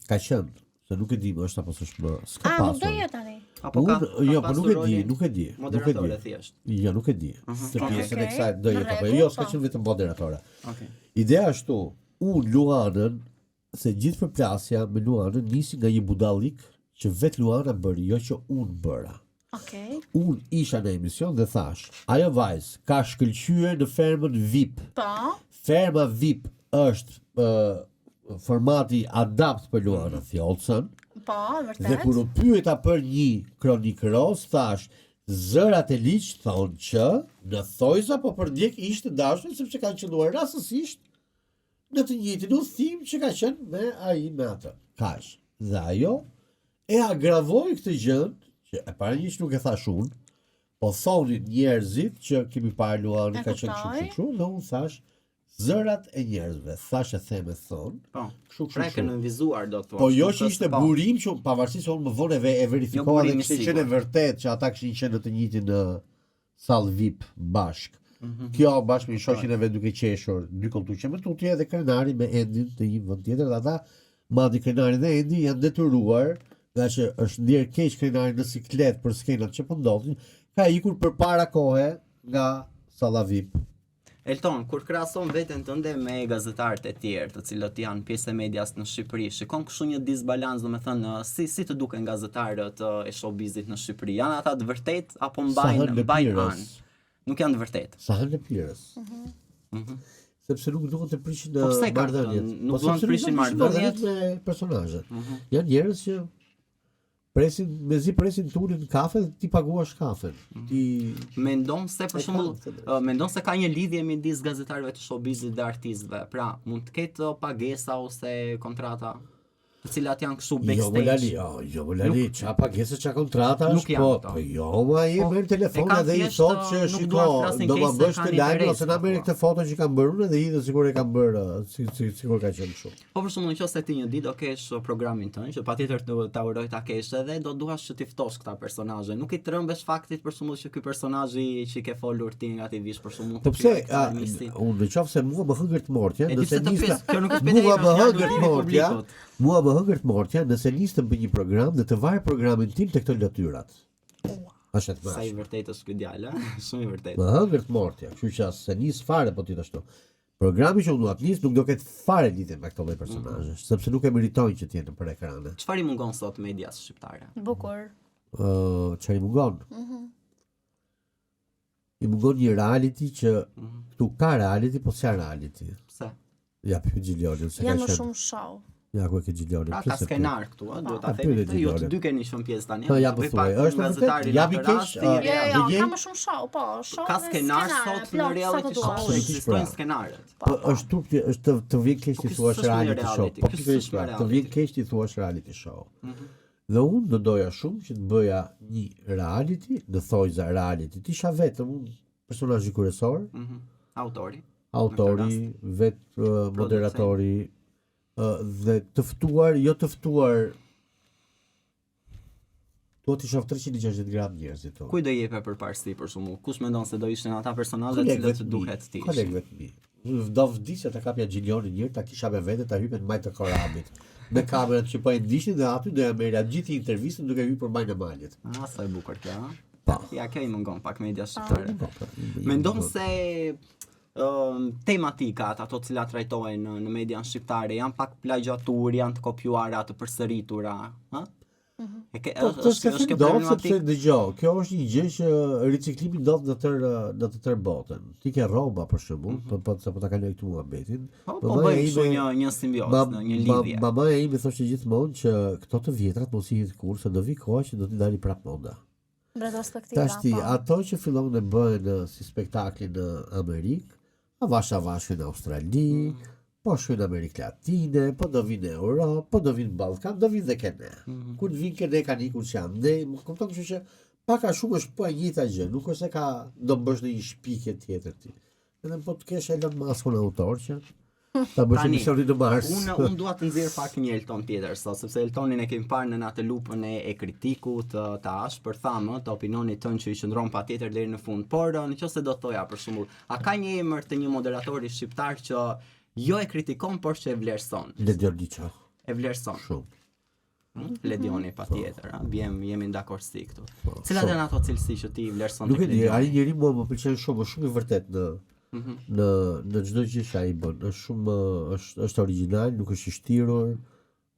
ka qenë, se nuk e di më është apo s'është më, s'ka A, pasur. nuk do jetë tani. Apo ka, Unë, ka jo, po pasur nuk e di, rolin nuk e di, nuk e Moderatore di. thjesht. Jo, nuk e di. Të Okej, pjesën e okej. kësaj do Në jetë apo rregull, jo, s'ka po. qenë vetëm moderatore. Okej. Ideja është tu, unë Luanën, se gjithë përplasja me Luanën nisi nga një budallik që vetë Luana bëri, jo që unë bëra. Okej. Unë isha në emision dhe thash, ajo vajzë ka shkëlqyer në fermën VIP. Po. Ferma VIP është ë, formati adapt për Luana Thjollcën. Po, vërtet. Dhe kur u pyeta për një kronik roz, thash, zërat e ligj thonë që në thojza po përndjek ishte dashur sepse kanë qëlluar rastësisht në të njëjtin udhtim që ka qenë me ai me atë. Kaq. Dhe ajo e agravoi këtë gjë, që e para një që nuk e thash unë, po thonin njerëzit që kemi parë Luani E ka qenë kështu kuptoj. kështu kështu, dhe unë thash zërat e njerëzve, thash e them e thon, Po. kështu kështu. Pra e kështu. ke nënvizuar do të thuash. Po jo nuk që është- ishte po. burim që pavarësisht se unë më vonë e ve- e verifikova Jo dhe burim i kishte qenë e sigurt. vërtet që ata kishin qenë në të njëjtin në sallë VIP bashk. Mm -hmm. Kjo bashkë me shoqin e vet duke qeshur, dy kolltuqe më tutje dhe Krenari me Endin në një vend tjetër dhe ata madje Krenari dhe Endi janë detyruar nga që është ndier keq Krenari në siklet për skenat që po ndodhin, ka ikur përpara kohe nga salla VIP. Elton, kur krahason veten tënde me gazetarët e tjerë, të cilët janë pjesë e medias në Shqipëri, shikon kështu një disbalancë, domethënë si si të duken gazetarët e showbizit në Shqipëri? Janë ata të vërtetë apo mbajnë mbajnë anë? Nuk janë të vërtetë. Sahanlëpirës. Mm -hmm. Sepse nuk duan të prishin po marrëdhëniet. Nuk po duan të prishin marrëdhëniet me personazhet. Mm -hmm. Janë njerëz që presin, mezi presin të ulen në kafe dhe t'i paguash kafen. Mhm. Ti mendon se për shembull, mendon se ka një lidhje midis gazetarëve të showbizit dhe artistëve. Pra, mund të ketë pagesa ose kontrata të cilat janë kështu backstage. Jo, mo Lali, jo, jo, mo Lali, ça pagesa, ça kontrata është, po, po, jo, ma i po, merr telefon edhe i thotë që shiko, do ma bësh këtë lajmin ose na merr këtë foto që kam bërë unë dhe hidhe sikur e kam bërë, si, si, sikur ka qenë kështu. Po për shembull, nëse ti një ditë do kesh programin tënd, që patjetër të ta uroj ta kesh edhe do duash që t'i ftosh këta personazhe. Nuk i trembesh faktit për shembull që ky personazhi që i ke folur ti nga ti vish për shembull. Po pse, unë në qoftë se mua më hëngërt mortja, nëse nis të kjo nuk është mua më hëngërt mortja, mua më hëngërt mortja, nëse nis të bëj një program dhe të var programin tim te këto lëtyrat. Është e Sa i vërtetë është ky djalë, shumë i vërtetë. Më hëngërt mortja, kështu që as s'e nis fare po ti ashtu. Programi që unë dua të nis nuk do ketë fare lidhje me këto lloj personazhesh, mm -hmm. sepse nuk e meritojnë që të jenë nëpër ekrane. Çfarë i mungon sot medias shqiptare? Bukur. Ë, uh, çfarë i mungon? Mhm. Mm I mungon një reality që mm -hmm. këtu ka reality, po s'janë reality. Pse? Ja pyet Xhilionin se ka qenë. Janë më shumë show. Ja ku e ke Xhilionin. Pra, ka skenar këtu, ë, duhet ta themi këtë. Ju të dy keni shumë pjesë tani. Po ja po thuaj, është vërtet, ja bi keq. Jo, jo, jo, ka më shumë show, po, show. Ka skenar sot në reality show, ekzistojnë pra. skenarët. Po, po është turp që është të të vjen keq t'i po, thuash reality show. Po pikërisht pra, të vjen keq t'i thuash reality show. Mhm. Dhe unë do doja shumë që të bëja një reality, në thonjëza reality, të isha vetëm unë personazhi kryesor. Mhm. Autori. Autori, vetë moderatori, dhe të ftuar, jo të ftuar Dua t'i shoh 360 gradë njerëzit tonë. Kujt do jepe përparësi për shembull? Kush mendon se do ishin ata personazhe të cilët duhet të ishin? Kolegëve të mi. Do vdisja ta kapja Xhilionin një herë, ta kisha me vete, ta hypja në majë të Korabit. Me kamerat që po e ndiqnin dhe aty do ja merrja gjithë intervistën duke hyrë për majën e malit. Ah, sa e bukur kjo, a? Po. Ja, kjo i mungon pak medias shqiptare. Po, po, Mendon se tematikat, ato të cilat trajtohen në, në median shqiptare, janë pak plagjiaturë, janë të kopjuara, të përsëritura, ha? Mm -hmm. E ke, po, është, është, është kjo problematikë. Sepse dëgjo, kjo është një gjë që riciklimi ndodh në tërë në të tërë botën. Ti ke rroba për shembull, mm -hmm. po po sapo ta kaloj këtu muhabetin. Po po bëj kështu një një simbiozë, një lidhje. Mamaja ime thoshte gjithmonë që këto të vjetrat mos i hidh kurrë se do vi koha që do t'i dali prapë moda. Retrospektiva. Tashti, po. ato që fillon e bëhen si spektakli në Amerikë, avash avash në Australi, mm. po shkojnë në Amerikë Latine, po do vinë në Europë, po do vinë në Ballkan, do vinë dhe ke ne. Mm -hmm. Kur të vinë ke ne kanë ikur që andej, më kupton kështu që pak a shumë është po e njëjta gjë, nuk është se ka do bësh ndonjë shpikje tjetër ti. Edhe po të kesh Elon Muskun autor që ta bësh emisionin në Mars. Unë unë dua të nxjerr pak një Elton tjetër sot, sepse Eltonin e kemi parë në atë lupën e, e kritikut të, të ashpër, thamë, të opinionit tënd që i qëndron patjetër deri në fund. Por në qoftë se do thoja për shembull, a ka një emër të një moderatori shqiptar që jo e kritikon, por që e vlerëson? Ledion Liço. E vlerëson. Shumë. Hmm? Ledioni patjetër, a? Bjem, jemi në dakordësi këtu. Po, Cilat janë ato cilësi që ti vlerëson tek Ledioni? Nuk e di, ai njeri mua më pëlqen shumë, është shumë i vërtetë në mm -hmm. në në çdo gjë që ai bën. Është shumë është është origjinal, nuk është i shtirur,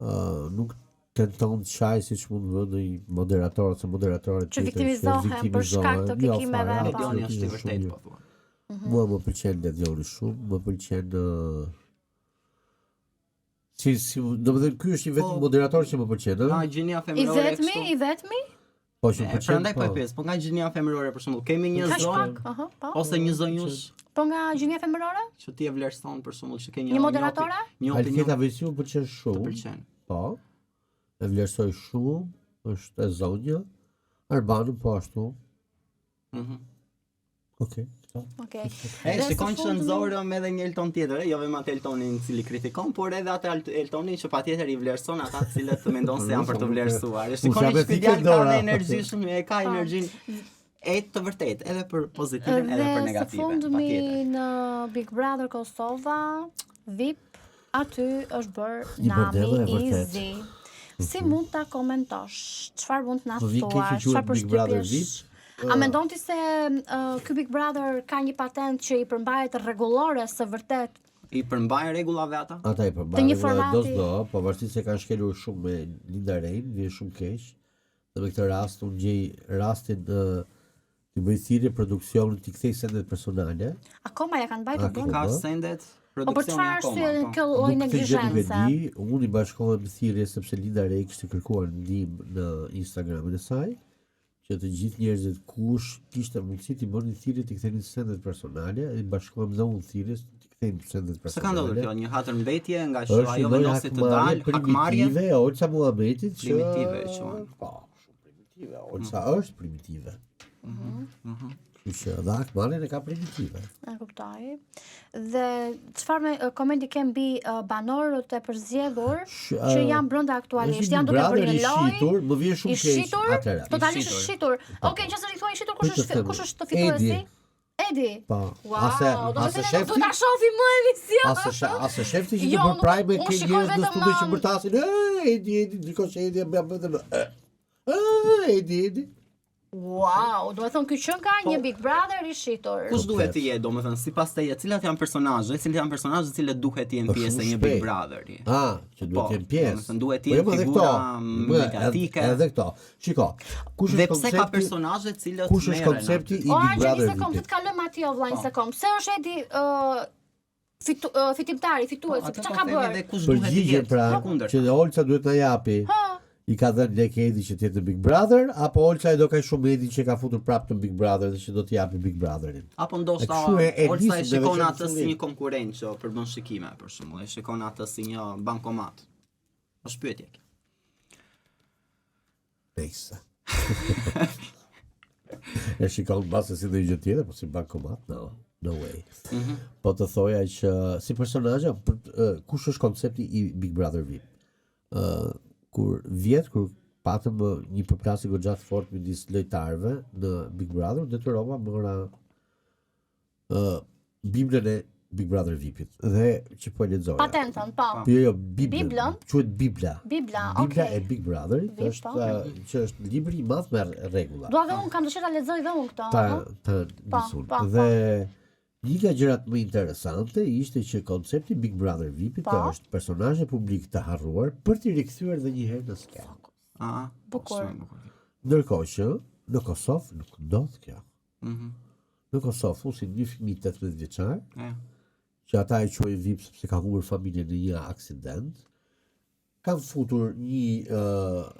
ë uh, nuk tenton të shaj siç mund të vënë një moderator ose moderatore tjetër që viktimizohen për shkak të jo, klikimeve. Po. Ledioni është i vërtetë po thua. Mhm. Mua më pëlqen Ledioni shumë, më pëlqen uh, Si, si, domethënë, ky është i vetmi po, moderator që më pëlqen, ëh? Nga gjinia femërore. I vetmi, i vetmi? Po që më pëlqen. Prandaj po e po. pyes, po nga gjinia femërore për shembull, kemi një zonjë, aha, po. Ose një zonjush. Po nga gjinia femërore? Që ti e vlerëson për shembull që ke një një moderatore? Një opinion. Alketa Vejsiu më pëlqen shumë. Të pëlqen. Po. E vlerësoj shumë, është e zonja. Arbanën po ashtu. Mhm. Mm Okej. Okej. E shikon që nxorëm edhe një Elton tjetër, jo vetëm atë Eltonin i cili kritikon, por edhe atë Eltonin që patjetër i vlerëson ata të cilët mendon se janë për të vlerësuar. E shikon që ky djalë ka energji shumë, e ka energjinë. E të vërtetë, edhe për pozitiven, edhe për Dhe së negativen, fundmi patjetër. në Big Brother Kosova, VIP, aty është bërë Një bordelo nami e i vërtet. zi. Si mund ta komentosh? Çfarë mund të na Po vjen keq thuash? që quhet Çfarë Big Brother përshtypjesh? VIP, A mendon ti se uh, ky Big Brother ka një patent që i përmbahet rregullores së vërtet? I përmbajnë rregullave ata? Ata i Të përmbajnë një do formati- s'do, pavarësisht se kanë shkelur shumë me Linda Rein, vjen shumë keq. Dhe me këtë rast unë gjej rastin ë të bëj thirrje produksionit të kthej sendet personale. Akoma ja kanë mbajtur Akoma. brenda. Ka Po. sendet Po për produksioni çfarë akoma. arsye po. kjo lloj Nuk këtë gjë nuk e neglizhence? di, unë i bashkohem thirrjes sepse Linda Rey kishte kërkuar ndihmë në Instagramin e saj, që të gjithë njerëzit kush kishte mundësi t'i bënin thirrje t'i kthenin sendet personale, i bashkohem dhe unë thirrjes t'i kthejmë sendet Pse ka ndodhur personale. kjo? Një hatër mbetje nga që Është ajo një lloj vendosi të hakmarrje dalë, hakmarrje. primitive e Olsa Muhametit që Primitive e quan. Po, shumë primitive. Olsa është primitive. Mhm, Kështu që edhe hakmarrjen e ka primitive. E kuptoj. Dhe çfarë me komenti ke mbi uh, banorët e përzgjedhur Sh- që ë, janë brenda aktualisht, Është janë duke Big bërë Brother një i lojë. shitur, më vjen shumë I keq. shitur, Atëherë. totalisht i I shitur. Okej, nëse i thua i shitur, kush Për të është thënë, kush është fituesi? Edi. Edi. Po. Wow, Ase do të ase thënë shefti, do ta shohim më emision. ase she, ase shefti që Jo, të bër nuk- prime unë ke shikoj njerëz në vetëm, studio që um, bërtasin, "E, Edi, Edi, ndërkohë që Edi e bën vetëm e, e, Edi, Edi. Wow, do të thonë ky qen ka një Big Brother i shitur. Kush duhet të jetë, domethënë, sipas teje, cilat janë personazhe, cilët janë personazhe të cilët duhet të jenë Po, pjesë e shumë një Big shpejt. Brotheri? Ah, që duhet Po, të jenë pjesë. domethënë, duhet të Po, jenë jo, po, edhe figura këto, po, edhe- mediatike. Edhe këto. Shiko, kush Dhe është pse ka koncepti? personazhe të cilët Kush është merren koncepti aty? i O Big Angel, një Brother sekond, vitit? të kalojmë aty o vlla një sekond. Pse është Edi ë fitu, ë, fitimtari, fituesi, Po, Atë çka po ka themi bërë? Dhe kush duhet të Përgjigjen jetë? pra, E kundërta. që Olca duhet na japi. Ha, I ka dhënë lek Edi që të jetë në Big Brother apo Olca e do kaq shumë Edi që e ka futur prapë në Big Brother dhe që do t'i japi Big Brotherin. Apo ndoshta E kështu e- e Olsa e nisim neve shikon që në atë si fillim. një konkurrent që përbën shikime për shembull, e shikon atë si një bankomat. Është pyetje kjo. Nejse. e shikon mbase si ndonjë gjë tjetër, po si bankomat, no. No way. Po të thoja që si personazhe, për, ë, kush është koncepti i Big Brother VIP? Ë kur vjet kur patëm ë, një përplasje goxha të fortë midis lojtarëve në Big Brother, detyrova mora ë Biblën e Big Brother VIP-it dhe që po e lexoja. patentën, po. Jo, jo, Biblën. Biblën? Quhet Bibla. Bibla, Bibla okay. e Big Brotherit Bib, është po. ë, që është libri i madh me rregulla. Dua dhe unë kam dëshirë ta lexoj dhe unë këtë. Ta ëh? ta Po, nisun. po, Dhe një nga gjërat më interesante ishte që koncepti Big Brother VIP-it Po. është personazhe publik të harruar për t'i rikthyer edhe një herë në skenë. Ah, Bukur. shumë e bukur. Ndërkohë që në Kosovë nuk ndodh kjo. Mhm. Në Kosovë fusin një fëmijë 18 vjeçar E. që ata e quajnë VIP sepse ka humbur familjen në një aksident. Kanë futur një uh,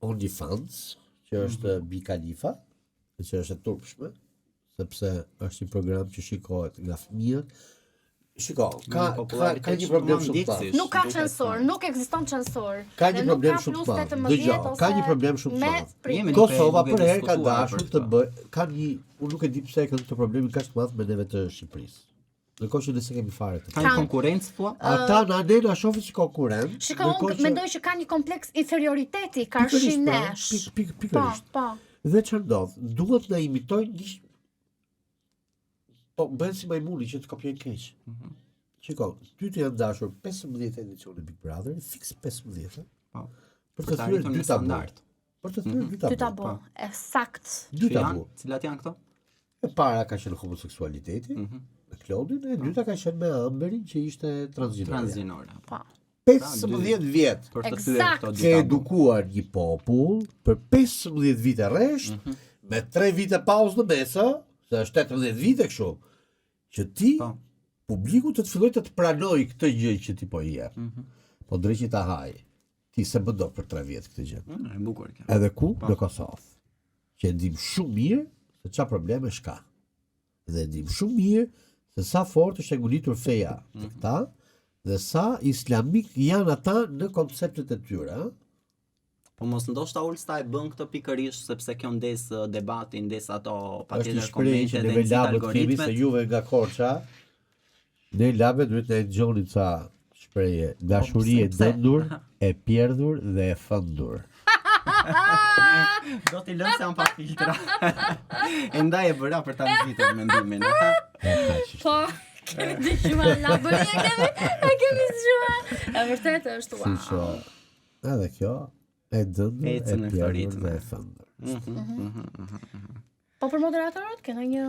OnlyFans, që është mm -hmm. Bi Khalifa, që është e turpshme, sepse është një program që shikohet nga fëmijët. Shiko, ka ka, ka një problem shumë të madh. Nuk ka censur, nuk ekziston censur. Ka Dhe një nuk problem ka shumë plus të madh. 18 Dëgjo, ka një ose problem shumë të me madh. prind. Jemi duke- Kosova duke për herë ka diskutuar dashur për të këtë. bëj, ka një, unë nuk e di pse e kanë këtë problemin kaq të madh me neve të Shqipërisë. Ndërkohë që ne s'e kemi fare këtë. Ka një konkurrencë thua? Ata na ne na shohin si konkurrent. Shiko, unë ndërkohë që- mendoj që ka një kompleks inferioriteti karshi Pikërisht, pra, nesh. pik- pik- Po, pikërisht. po. Dhe çfarë ndodh? Duhet na imitojnë një Po bëhen si majmuni që të kopjojnë keq. Mhm. Shiko, ty të janë dashur 15 edicione Big Brother, fiks 15, Po. për Për të të thyer arritur dy një tabu. standard. Për të thyer dy Dy tabu. tabu. po. E sakt. Dy Që janë, tabu. cilat janë këto? E para ka qenë homoseksualiteti, Mhm. me Klodin, e dyta ka qenë me Amberin që ishte transgjinore. Transgjinore. Po. 15 vjet Për të thyer Eksakt. këto dy ke tabu. edukuar një popull për 15 vite rresht, Mhm. me 3 vite pauzë në mes, ë, se është 18 vite kështu, që ti Po. publiku të të filloj të të pranoj këtë gjë që ti po i jep. Mhm. Po dreqi ta haj. Ti se bën dot për 3 vjet këtë gjë. Mm, E bukur kjo. Edhe ku? Në Kosovë. Që e dim shumë mirë se çfarë probleme ka. Dhe e dim shumë mirë se sa fort është e ngulitur feja te këta dhe sa islamik janë ata në konceptet e tyre, ë? Po mos ndoshta Ulsta e bën këtë pikërisht sepse kjo ndes eh, debatin, ndes ato Është një patjetër shprehje komente që dhe neve nxit labët kemi se algoritmet. juve nga Korça, ne labet duhet të dëgjoni ca shprehje, dashuri e pse- pse? dëndur, e pjerdhur dhe e fëndur. Do t'i lëmë se janë pa filtra. e ndaj e bëra për ta nxitur mendimin. E, kaq ishte. Po, kemi dëgjuar Labëri, e kemi, e kemi dëgjuar. E vërtet është Kështu wow. që edhe kjo e dëndur, e Ecën në këto pjerrur ritme. dhe e thëndër. Po për moderatorët ke ndonjë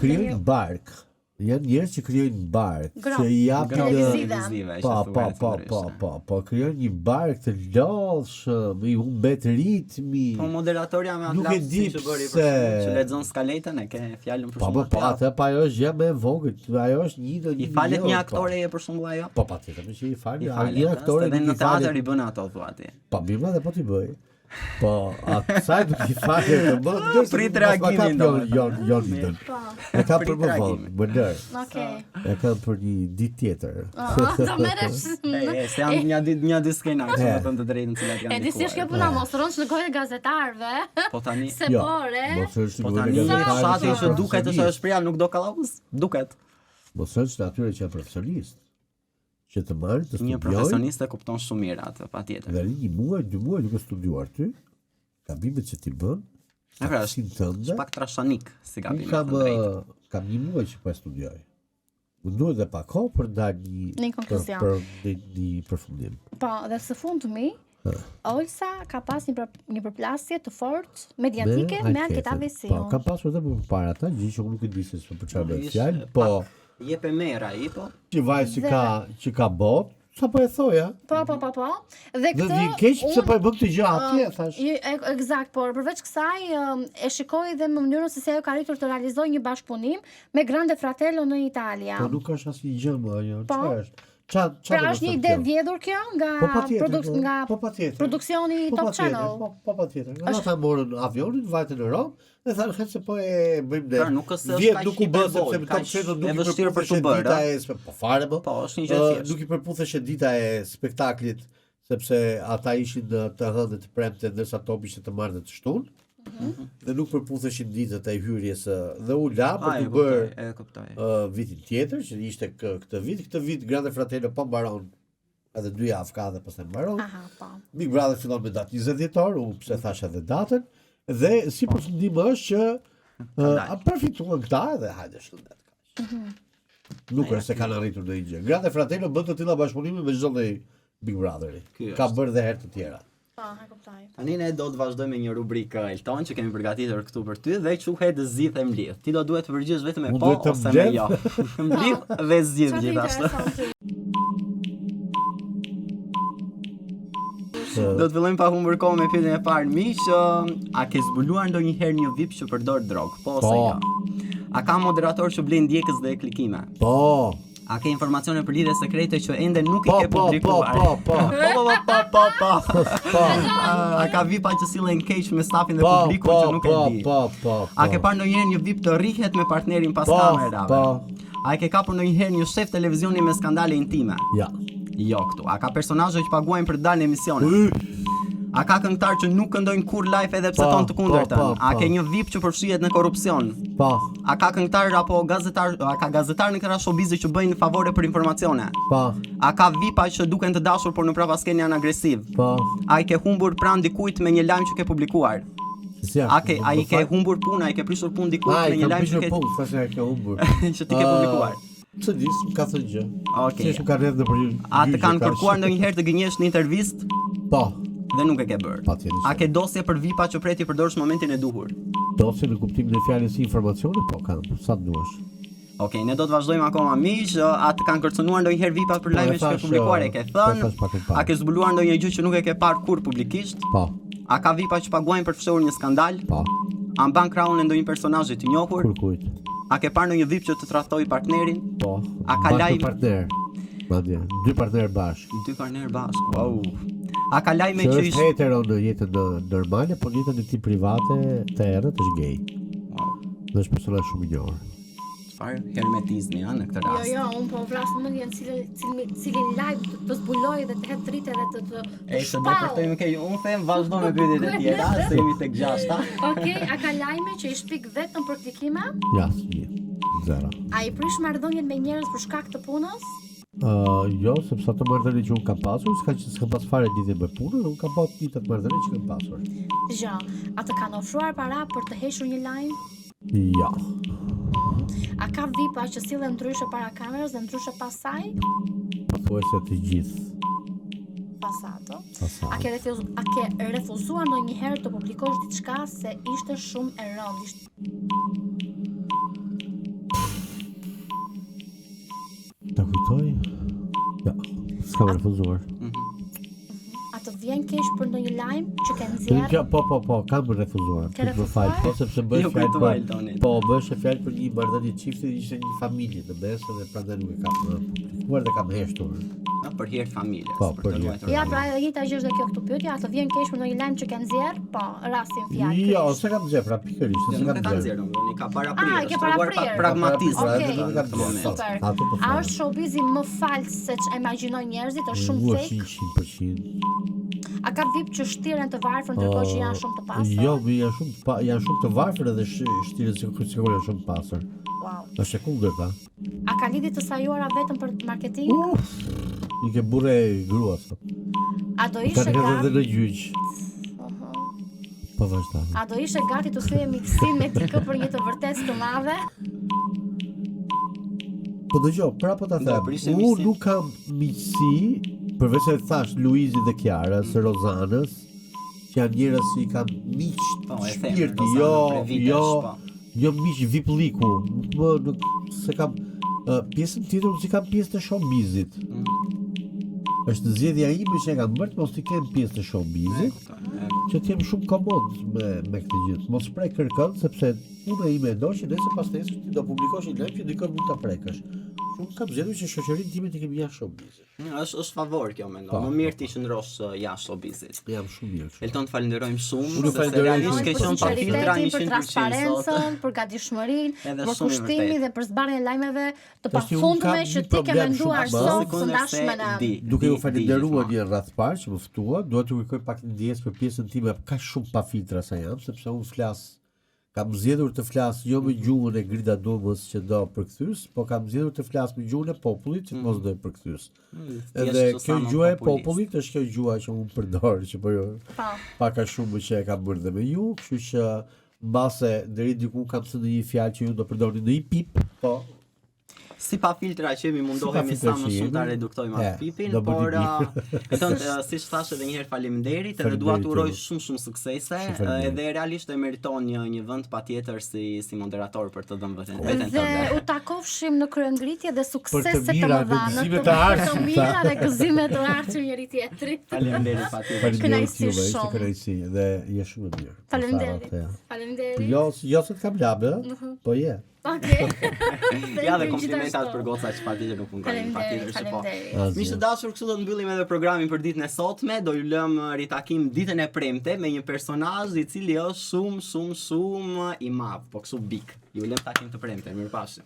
Krijojnë bark. Janë njerëz që krijojnë bark, Gro. që i japin Gro Televizive. televizive, që Po, po, thuhet po, ndryshe. po, po, po, krijojnë një bark të lodhshëm, i humbet ritmi. Po moderatorja me atë Nuk e lapsin di që bëri për pse. shembull, që lexon skaletën e ke fjalën për Po, po, shembull. po, atë. atë pa ajo është gjë më e vogël, ajo është një në një I falet milion, një po. aktoreje për shembull ajo? Po patjetër, që i falet, I a falet. një ëh, aktore se dhe nuk në i falet. teatr i bën ato thua ti. Po mirë dhe po t'i bëj. Po, asaj nuk i falet të më. Ah, Prit reagimin, Jon domethënë. jon jon Idën. Po. E kam për Prit më vonë, reagimin. më lër. Okej. E kam për një ditë tjetër. Oh, do merresh. E, e, se janë një dy një dy skena, që E. më thënë të drejtën cilat janë E di si është kjo ndikuar. puna, mos rënsh në gojë gazetarëve. Po tani, Se Jo, bore. Mos është po në tani gazetarëve fshati që që janë duket është ajo profesionistë. shpreha nuk do kallauz, duket. Mos është në atyre që janë profesionistë, që të marrin të Një studiojnë profesionist e kupton shumë mirë atë, patjetër. dhe rri një muaj, dy muaj duke studiuar ty, gabimet që ti bën, E pra, është aftësinë tënde. është pak trashanik si Unë gabim, kam të drejtë. ë, kam një muaj që po e studioj. Më duhet dhe pak kohë për të dalë një Në një konkluzion. Për, për një, një përfundim. Po, dhe së fundmi, Olsa ka pas një për, një përplasje të fortë mediatike me Alketa Alketën. Vesiu. Po, kam pasur edhe më përpara ata, gjë që unë nuk e di se s'po për çfarë bëhet Ishte fjalë, po Jep e merr ai, po. që vajzë që ka që ka botë, sa po e thoja. Po, po, po, po. Dhe Dhe këtë vjen keq pse unë- po e bën këtë gjë atje, thash. Eksakt, por përveç kësaj ëm, e shikoj dhe më mënyrën se si ajo ka arritur të realizojë një bashkëpunim me Grande Fratello në Italia. Po nuk është asnjë gjë më ajo, Po. çfarë është? Ça ça Pra do të është një thotë ide kjo? vjedhur kjo nga Po patjetër, produk po, nga po patjetër. produksioni i Po Top patjetër, Channel. Po, po patjetër. Nga ata morën avionin, vajtën në Romë dhe thanë "Hajde se po e bëjmë ne." Pra, nuk është se është Vjet kaq nuk u bë hiperbol, sepse me Top kaq Channel nuk e i vështirë për t'u përputheshe bërë, dita ë? e spe- po fare më. Po, është një gjë e Ë, thjeshtë. Nuk i përputheshe dita e spektaklit sepse ata ishin në të hënë dhe të premte ndërsa Top ishte të martë dhe të shtunë. Mhm. Dhe nuk përputheshin ditët e hyrjes ë, dhe u la për A, e të kuptoj, bërë e kuptoj. ë, vitin tjetër, që ishte kë, këtë vit, këtë vit Grande Fratello po mbaron edhe dy javë ka dhe pastaj mbaron. Aha, po. Big Brother fillon me datë 20 dhjetor, unë pse thash edhe datën, dhe si përfundim është që Prandaj. uh, a përfituan këta edhe hajde shëndet kaq. Nuk është se kanë arritur ndonjë gjë. Grande Fratello bën të tilla bashkëpunime me çdo lloj Big Brotheri. Ky Ka është. bërë dhe herë të tjera. Po, e kuptoj. Tani ne do të vazhdojmë me një rubrikë Elton që kemi përgatitur këtu për ty dhe quhet zgjidh e mblidh. Ti do duhet të përgjigjesh vetëm me Unë po duhet të ose me mbledh? jo. Mblidh dhe zgjidh Çfarë të gjithashtu. intereson ty? Do të fillojmë pa humbur kohë me pyetjen e parë miq, ë, a ke zbuluar ndonjëherë një VIP që përdor drogë, po ose Po. jo? A ka moderator që blen ndjekës dhe klikime? Po. A ke informacione për lidhje sekrete që ende nuk i Po, ke po, po, publikuar? po, po. Po, po, po, po, po. Po. A, a ka VIP-a që sillen keq me stafin dhe Po, publikun po, që nuk e po, di? po, po. A ke parë ndonjëherë një VIP të rrihet me partnerin pas Po, kamerave? po. A e ke kapur ndonjëherë një shef televizioni me skandale intime? Ja. Jo këtu. A ka personazhe që paguajnë për të dalë në emisione? A ka këngëtar që nuk këndojnë kur live edhe pse Po, thonë të kundërtën? po, po, A po. ke një VIP që përfshihet në korrupsion? Po. A ka këngëtar apo gazetar, a ka gazetar në këtë rast showbizi që bëjnë favore për informacione? Po. A ka VIP-a që duken të dashur por në prapaskenë janë agresiv? Po. A i ke humbur pranë dikujt me një lajm që ke publikuar? Si A ke a i ke humbur punë, a i ke prishur punë dikujt A, me i një kam lajm që prishur ke punë, thashë e ke humbur. që ti ke publikuar? Pse di, s'm ka thënë gjë. Okej. Thjesht më ka rreth nëpër një A të gjyqe, kanë kaq. kërkuar ndonjëherë të gënjesh në intervistë Po. dhe nuk e ke bërë? Patjetër A që. ke dosje për VIP-a që preti përdorësh në momentin e duhur? Dosje në kuptimin e fjalës si informacione, po kam, sa të duash. Okej, ne do të vazhdojmë akoma miq, a të kanë kërcënuar ndonjëherë VIP-a për Po, e lajme që ke thash, publikuar e ke po e thënë? thash pak më parë. A ke zbuluar ndonjë gjë që nuk e ke parë kur publikisht? Po, A ka VIP-a që paguajnë për të fshehur një skandal? po, A mban krahun e ndonjë personazhi të njohur? kur kujt. A ke parë ndonjë VIP që të tradhtoi partnerin? Po. A ka bashkë me lajm- partner? Madje, dy partner bashkë. Dy partner bashkë. Wow. A ka lajme Që që është ish hetero në jetën në- normale, po në jetën e tij private të errët është gay. Wow. Dhe është personazh shumë i njohur. Çfarë hermetizmi ë në këtë Jo, rast. jo, unë po vras mendjen cilin cilin cilin lajm të, të zbuloj dhe të hedh dritë edhe të të, të E se depërtojmë keq, unë them vazhdo me pyetjet e tjera, se jemi tek gjashta. Okej, a ka lajme që i shpik vetëm për klikime? Ja, si një. Zero. A i prish marrëdhëniet me njerëz për shkak të punës? Uh, jo, sepse ato marrëdhënie që unë kam pasur, s'ka që s'kam pas fare lidhje me punën, unë kam pas të marrëdhënie që kam pasur. Jo, a të kanë ofruar para për të hequr një lajm? Jo. A ka vipa që sillen ndryshe para kamerës dhe ndryshe pas saj? Pothuajse të gjithë. Fasadë. A ke refuz, a ke refuzuar ndonjëherë të publikosh diçka se ishte shumë e rëndë? Ishte... Ta kujtoj? Ja, s'kam refuzuar. Mhm. A të vjen keq për ndonjë lajm që ke nxjerrë? Ja, po, po, po, kam refuzuar. Ke Më fal, refuzuar? po sepse bëhet Jo, fjalë kujtova, për Eltonit. Po, bëhej fjalë për një marrëdhënie çifti, ishte një familje në mes dhe prandaj nuk e kam eh, publikuar dhe kam heshtur. A, për hir të familjes, Po, për për të hir. ruajtur. Ja, pra e njëjta gjë është dhe kjo këtu pyetja, a të vjen keq për ndonjë lajm që ke nxjerr? Po, rastin fjalë. Jo, ky s'e kam nxjerr, pra pikërisht, Jo, s'e nuk kam e ka nxjerr. nxjerrë, domethënë, i ka paraprirë. Ah, e ke është treguar pak paraprirë. pragmatizëm. Okej. në Nuk e kam këtë nxjerr. moment. Super. Ato po A them. është showbizi më fals se që imagjinojnë njerëzit, është shumë Ua, fake? 100%. A ka VIP që shtiren të varfër ndërkohë që janë shumë të pasur? Jo, mi janë shumë pa, janë shumë të varfër edhe shtiren sikur sikur janë shumë të pasur. Wow. Është e kundërta. A ka lidhje të sajuara vetëm për marketing? Uf, i ke burrë e grua sot. A do Kanë ishe hedhur gati? edhe në gjyq. Po vazhdo. A do ishe gati të thyje miqësinë me dikë për një të vërtetë të madhe? Po dëgjoj, prapë po ta Do them. e prishe Unë miqësinë? nuk kam miqësi, përveç se thash Luizit dhe Kiarës, Rozanës, që janë njerëz që i kam miq Po, e them, shpirti, Rozanën jo, prej vitesh, jo, po. jo miq viplliku, nuk më nuk se kam ë, pjesën tjetër unë si kam pjesë të showbizit. Mm. Është zgjedhja ime që e kam bërë të mos i kem pjesë të E showbizit, kuptoj, e kuptoj. që të jem shumë komod me me këtë gjë. Mos prek kërkën sepse puna ime e do që nesër pas nesër ti do publikosh një lajm që dikon mund ta prekësh. Unë kam zgjedhur që shoqërinë time të kem jashtë showbizit. Mm, Është është favor kjo mendoj. Po, Më mirë ti qëndrosh eh, jashtë showbizit. Jam shumë mirë kështu. Elton të falenderojmë shumë, Unë ju se falenderoj realisht shumë ke Për qenë pa filtra sinqeritetin, për 100% sot. transparencën, për gatishmërinë, Edhe për shumë i kushtimin vërtet. dhe për zbardhjen e lajmeve të Tash unë kam pafundme një që ti ke problem shumë menduar të madh. sot së Sekondër se ndashme në di. Duke ju di falenderuar gjithmonë. një radhë parë që më ftua, dua t'ju kërkoj pak ndjesë për pjesën time kaq shumë pa filtra sa jam, sepse unë flas kam zgjedhur të flas jo me gjuhën e Grida Dumës që do përkthyes, po kam zgjedhur të flas me gjuhën e popullit që të mos doj përkthyes. Mm, ti je Edhe kështu kjo sa më gjuha e populist. popullit është kjo gjuha që unë përdor, që po jo Po. pak a shumë që e kam bërë dhe me ju, kështu që mbase deri diku kam thënë një fjalë që ju do përdorni në një pip, po Si pa filtra që jemi mundohemi filtra sa më që shumë ta jemi, reduktojmë e, atë pipin, do bëni por mirë. uh, Elton, uh, siç thash edhe një herë faleminderit, edhe dua Faleminderit të uroj juve. shumë shumë suksese, Shumë faleminderit. edhe realisht e meriton një një vend patjetër si si moderator për të dhënë veten veten Dhe tënde. u takofshim në kryengritje dhe suksese Për të të mira mëdha, dhe në gëzime të të të ardhshme, mira tha. dhe gëzime të ardhshme njëri tjetrit. Faleminderit patjetër. Faleminderit Kënaqësi juve, ishte shumë. kënaqësi dhe je shumë e mirë. Faleminderit. Po, Faleminderit. Jo, jo se të kam labë, ë? po je. Okej. Ja dhe komplimentat për goca që patjetër nuk mungojnë, Faleminderit, patjetër që po. faleminderit. Asgjë. Miq të dashur, kështu do të mbyllim edhe programin për ditën e sotme. Do ju lëm eh, ritakim ditën e premte me një personazh i cili është shumë shumë shumë i madh, po kështu big. Ju lëm takim të premte. Mirupafshim.